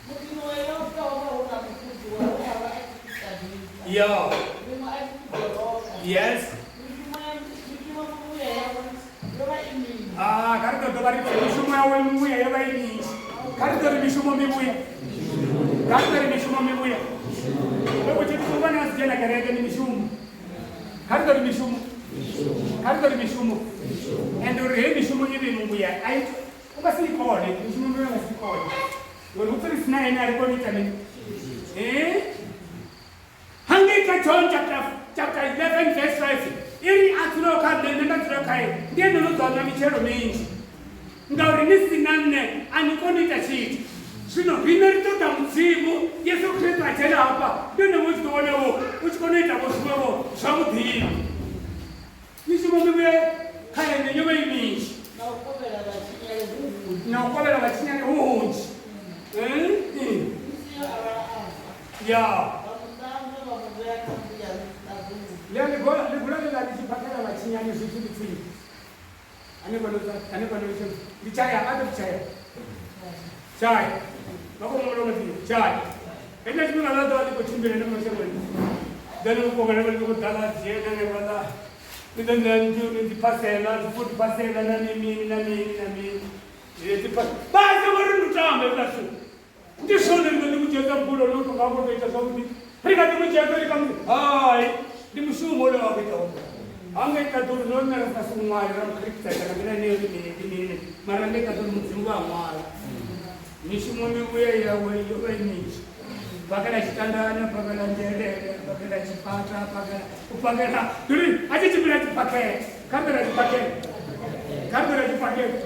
Muḓini wa Yopa ho vha hu na mufunziwa we a vha a tshi pfi Tabitha, Yo. miṅwe a tshi pfi Doroka. Yes. Mishumo ya mishumo mivhuya yawe yo vha i minzhi. Ah, kha ri ḓo dovha ri pfe mishumo yawe mivhuya yo vha i minzhi. Kha ri ḓo ri mishumo mivhuya. Kha ri ḓo ri mishumo mivhuya. Loko tshithu tshihulwane a si dzhena kereke ndi mishumo. Kha ri ḓo ri mishumo. Kha ri ḓo ri mishumo. And uri heyi mishumo i vhe mivhuya a i u nga si i kone, mishumo mivhuya u nga si i kone. Ngori hu pfi ri si na ene a ri koni u ita mini? Eh? Hangei kha John chapter 11 verse 5 i ri a dzulaho kha nṋe, nṋe nda dzula khae, ndi ene no ḓo aṋwa mitshelo minzhi. Ngauri ni si na nṋe a ni koni u ita tshithu. Zwino riṋe ri ṱoḓa Mudzimu, Yesu Kristo a dzhena hafha, ndi hone u tshi ḓo wana vho u tshi kona u ita vho zwiṅwe-vho zwavhuḓi. Mishumo mivhuya kha ene yo vha i minzhi. Na u kovhela vhatshinyali hu hunzhi. Na u kovhela vhatshinyali hu hunzhi. Misi yo a lwala a fa. Ya. Vha mu ṱanzwa vha mu vhea kha nnḓu ya ṱaḓulu. Ḽia ḽigula ḽe ḽa ḽi tshi phakhela vhatshinyali zwithu ḽi pfi. Hanefha ndi tshaya a ḓo tshaya tshaya vha khou ṅwala nga dzi tshaya hezwiḽa tshifhinga ḽa ḓovha ḽi khou tshimbila na mashangoni ḓa ni kuvhangana vha ḽi khou ḓala dzhena ne vhaḽa ni ḓo ṋea ndi dzi phasela dzi food phasela na mini mini na mini na mini dzi phasela vha songo ri ndi u tamba hezwiḽa zwithu ndi zwone ri ḓo ḓi mu dzhenisa mbulo no tonga a khou tou ita zwavhuḓi ri kha ḓi mu dzhenisa ri kha musi hai ndi mushumo une wa khou ita wone ha nga ita ḓuri no nṋe ri sa si ṅwale ra mukhrikisa kana nḓila ine ri mini ndi mini mara nga ita ḓuri mudzimu vha ṅwala mishumo mivhuya yawe yo vha i minzhi pakela tshitandani pakela nzhelele pakela tshipata pakela u pakela nduri a tshi tshimbila tshipakela kha nḓila tshipakela kha nḓila tshipakela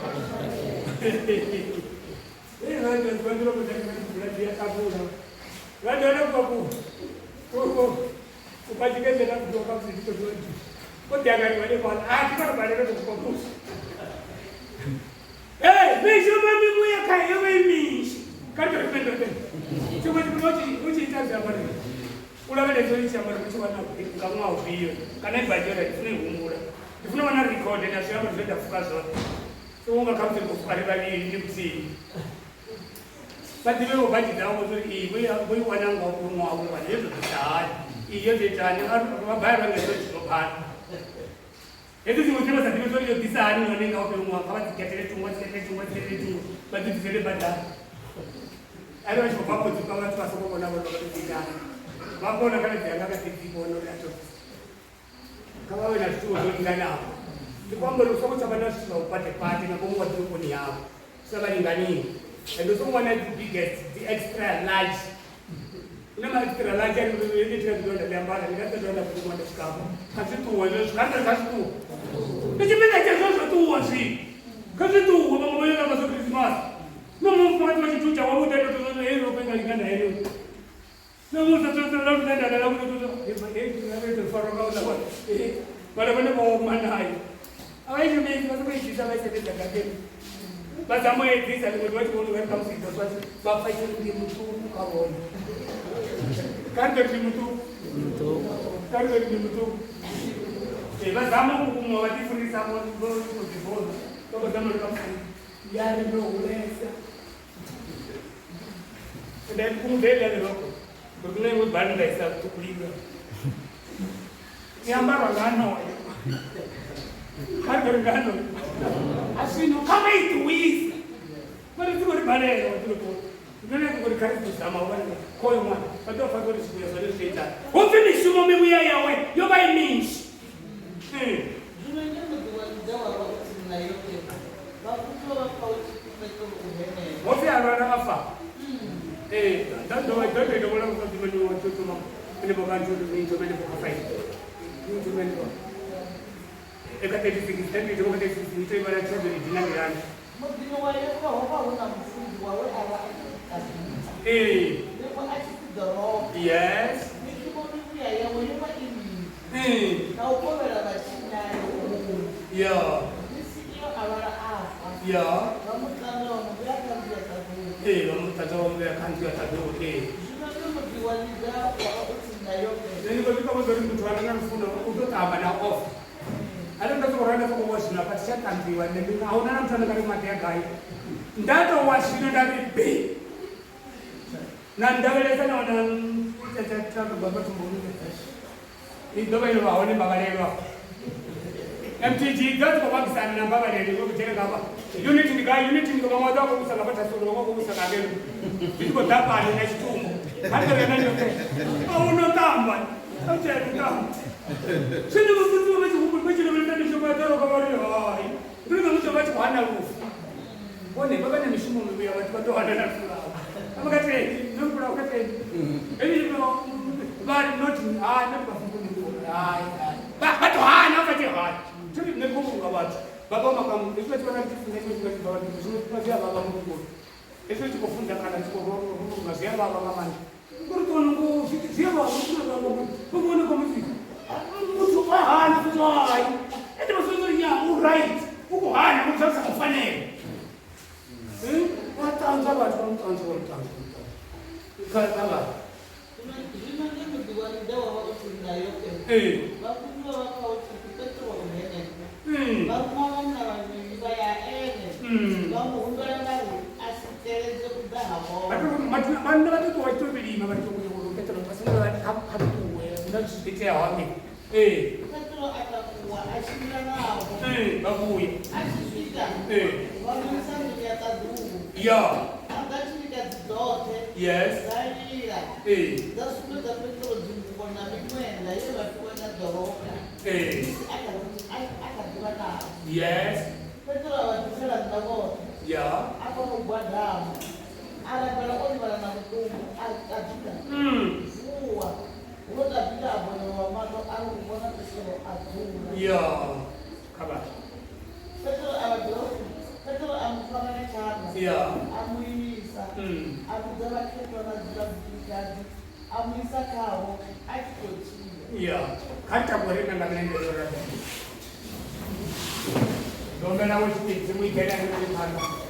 Mishumo mivhuya kha yo vha i minzhi kha ri ri tshiṅwe tshifhinga u tshi ita zwiambaro u lavhelesa uri tshiambaro tshi wana nga ṅwaha ufhio kana i badzhela ndi funa i humbula ndi funa u vha na record na zwiambaro zwe nda fuka zwone so unga kha musi ri khou fuka ri vhavhili ndi muthihi vha ḓivhe vho badzhi dzavho uri iyi vho i wana nga ṅwaha u wana yo to ḓisa hani iyi yo to itani vha balelwa nga hezwo zwithu zwo phala hedzo dziṅwe dzine vha sa ḓivhe uri yo ḓisa hani yone nga ufhio ṅwaha kha vha dzi khethele thungo dzi khethele thungo dzi khethele thungo vha dzi ḓisele badani arali vha tshi khou bva khou dzi vhathu vha soko vhona vhone vha tou ḓitana vha vhona kana dzi anga kha ḓi vhona uri a to kha vha vhe na zwithu zwo linganaho ndi khou amba uri u songo tsha vha na zwithu zwa u patepate nga ngomu wa ḓoroboni yavho sa vha linganiho and u songo vha na dzi biggest dzi extra large une ma extra large ani ndi thina zwi nda ambara ndi nga ḓo nda vhukuma nda swika afho kha zwi ṱuwe zwezwo kha kha zwi ṱuwe ndi tshifhinga tshezwo zwo ṱuwa zwino kha zwi ṱuwe vhaṅwe vha yo nga zwa Christmas no mufumakadzi wa tshithu tsha wavhuḓi ndo to heyi rokho i nga lingana heyo vhala vhane vho oma nayo a vha i shumisi vha sokou i bvisa vha i sendedza gakeni vha zama u edzisa ḽiṅwe ḓuvha tshi vhona uri khamusi i ḓo swa vha pfa tshi ri ndi muṱuku kha vhone kha ri ḓo ri ndi muṱuku kha ri ḓo ri ndi muṱuku ee vha zama u kukumuwa vha ḓifundisa vho ḓivhona vha khou zama uri khamusi ya ri ndo hulesa ndakumudela leroko ngori kune imwe bhanda isakutukuliwa iambarwa nganoyo kari nganoyo aswino kama ituwisa mari dziko ribalelo watiroko ndinoneka kuti kari kuzama uvana khoyo mwana vatofa kuti zvikuya zvane zviita hupfi mishumo mivhuya yawe yo vha i minzhi Zwino nge muḓi wa Lida wa vha u tsini na Yope, vhafunziwa vha pfa hu tshi pfi Petro u henefho. Hopfi a lwala a fa ee ḓo ḓo dovhola u ḓivha wa thoma ene vho kanzhi uri ni thome ni vho five ni thome ni e ka 36 then ni vho ka 36 ni thome vhala tshelede dina ngirani Muḓini wa Yope ho vha hu na mufunziwa we a vha a tshi pfi Tabitha, ee ḽiṅwe a tshi pfi Doroka. Yes. Mishumo mivhuya yawe yo vha i minzhi, ee na u kovhela vhatshinyali hunzhi. Ya. Misi iyo a lwala a fa. Ya. Vha mu ṱanzwa vha mu vhea kha nnḓu ya ṱaḓulu. Ee vha mu ṱanzwa vha mu vhea kha nnḓu ya ṱaḓulu ee. Zwino nge muḓi wa Lida wa vha u tsini na Yope, Nṋe ndi khou ḓi vhudza uri muthu a re na lufuno u ḓo ṱamba na ofa arali nda sokou randa sokou wa zwino afha thi tsha ṱanzwiwa nṋe ndi a huna na muthu ane nga ri maḓi a gai nda tou wa zwino nda ri bi na ndavhelesa na wana i ḓo vha yo vha hone mbavhalelo afha MTG ḓo tshi khou vhangisana na mbavhalelo i khou dzhena nga hafha unit ndi gai unit ndi vhaṅwe vha ḓo vha khou vhusa nga fha thasulu vhaṅwe vha khou vhusa nga ngeno zwi tshi khou ḓa fhano na tshitumbu kha ri ḓo na yoṱhe a hu no ṱamba a u tea u ṱamba zwino vhafunziwa vha tshi humbula vha tshi lavhelesa mishumo ya ḓorobo vha ri hai ndi nga musi vha tshi khou hana lufu vhone vha vha na mishumo mivhuya vhathu vha ḓo hana na lufu lwavho a vha katendi no vhula u katendi hezwi vha ri not hai not vhafunziwa hai hai vha to hana vha tshi hai thi nṋe khou vhulunga vhathu vha vha makamu hezwi vha tshi vha na tshi funza tshiṅwe tshifhinga tshi bva zwiṅwe zwi a vhavha muhumbuloni hezwi tshi khou funza kana tshi khou vhulunga zwi a vhavha nga maanḓa ngori kona ngo zwi a vhavha u vhone kwa musi muthu o hana futhi hai ende vha funza uri ya u right u khou hana muthu a sa khou fanela wa ṱanzwa vhathu vha mu ṱanzwa vha mu ṱanzwa kha kha vha Zwino nge muḓi wa Lida wa vha u tsini na Yope, ee vhafunziwa vha pfa hu tshi pfi Petro u henefho. Mm. Vha ruma vhanna vhavhili Vha mu humbela vha ri a si teledze u ḓa ha vhone. Vhanna vha ṱuṱuwa tshi tou vhilima vha tou uri Petro vha songo vha kha kha ṱuwe hu na zwithu zwi iteaho hangei. Ee. Petro a takuwa a tshimbila navho. Ee, vha vhuya. A tshi swika Ee. vha mu isa nḓuni ya ṱaḓulu. Ya. Ha ḓa tshilikadzi dzoṱhe Yes. dza lila Ee. dza sumbedza Petro dzingubo na miṅwenda ye vha fhiwa nga Doroka Ee. musi a kha a kha ḓi vha navho. Yes. Petro a vha bvisela nnḓa vhoṱhe. Ya. A kona u gwadama a rabela o livhana na vhuṱungu a ri Tabita vuwa. Huno Tabita a bonyolowa maṱo a ri u vhona Petro a dzula. Ya. Kha vha. Petro a vha ḓo Petro a mu fara nga tshanḓa Ya. a mu imisa a vhidza vhakhethwa na dziḽa dzikilikadzi a mu isa khavho a tshi khou tshila. Ya. Kha ri takuwe ri nga milenzhe ro rabela. Ndo humbela worship team i dzhene hanefho phanḓa.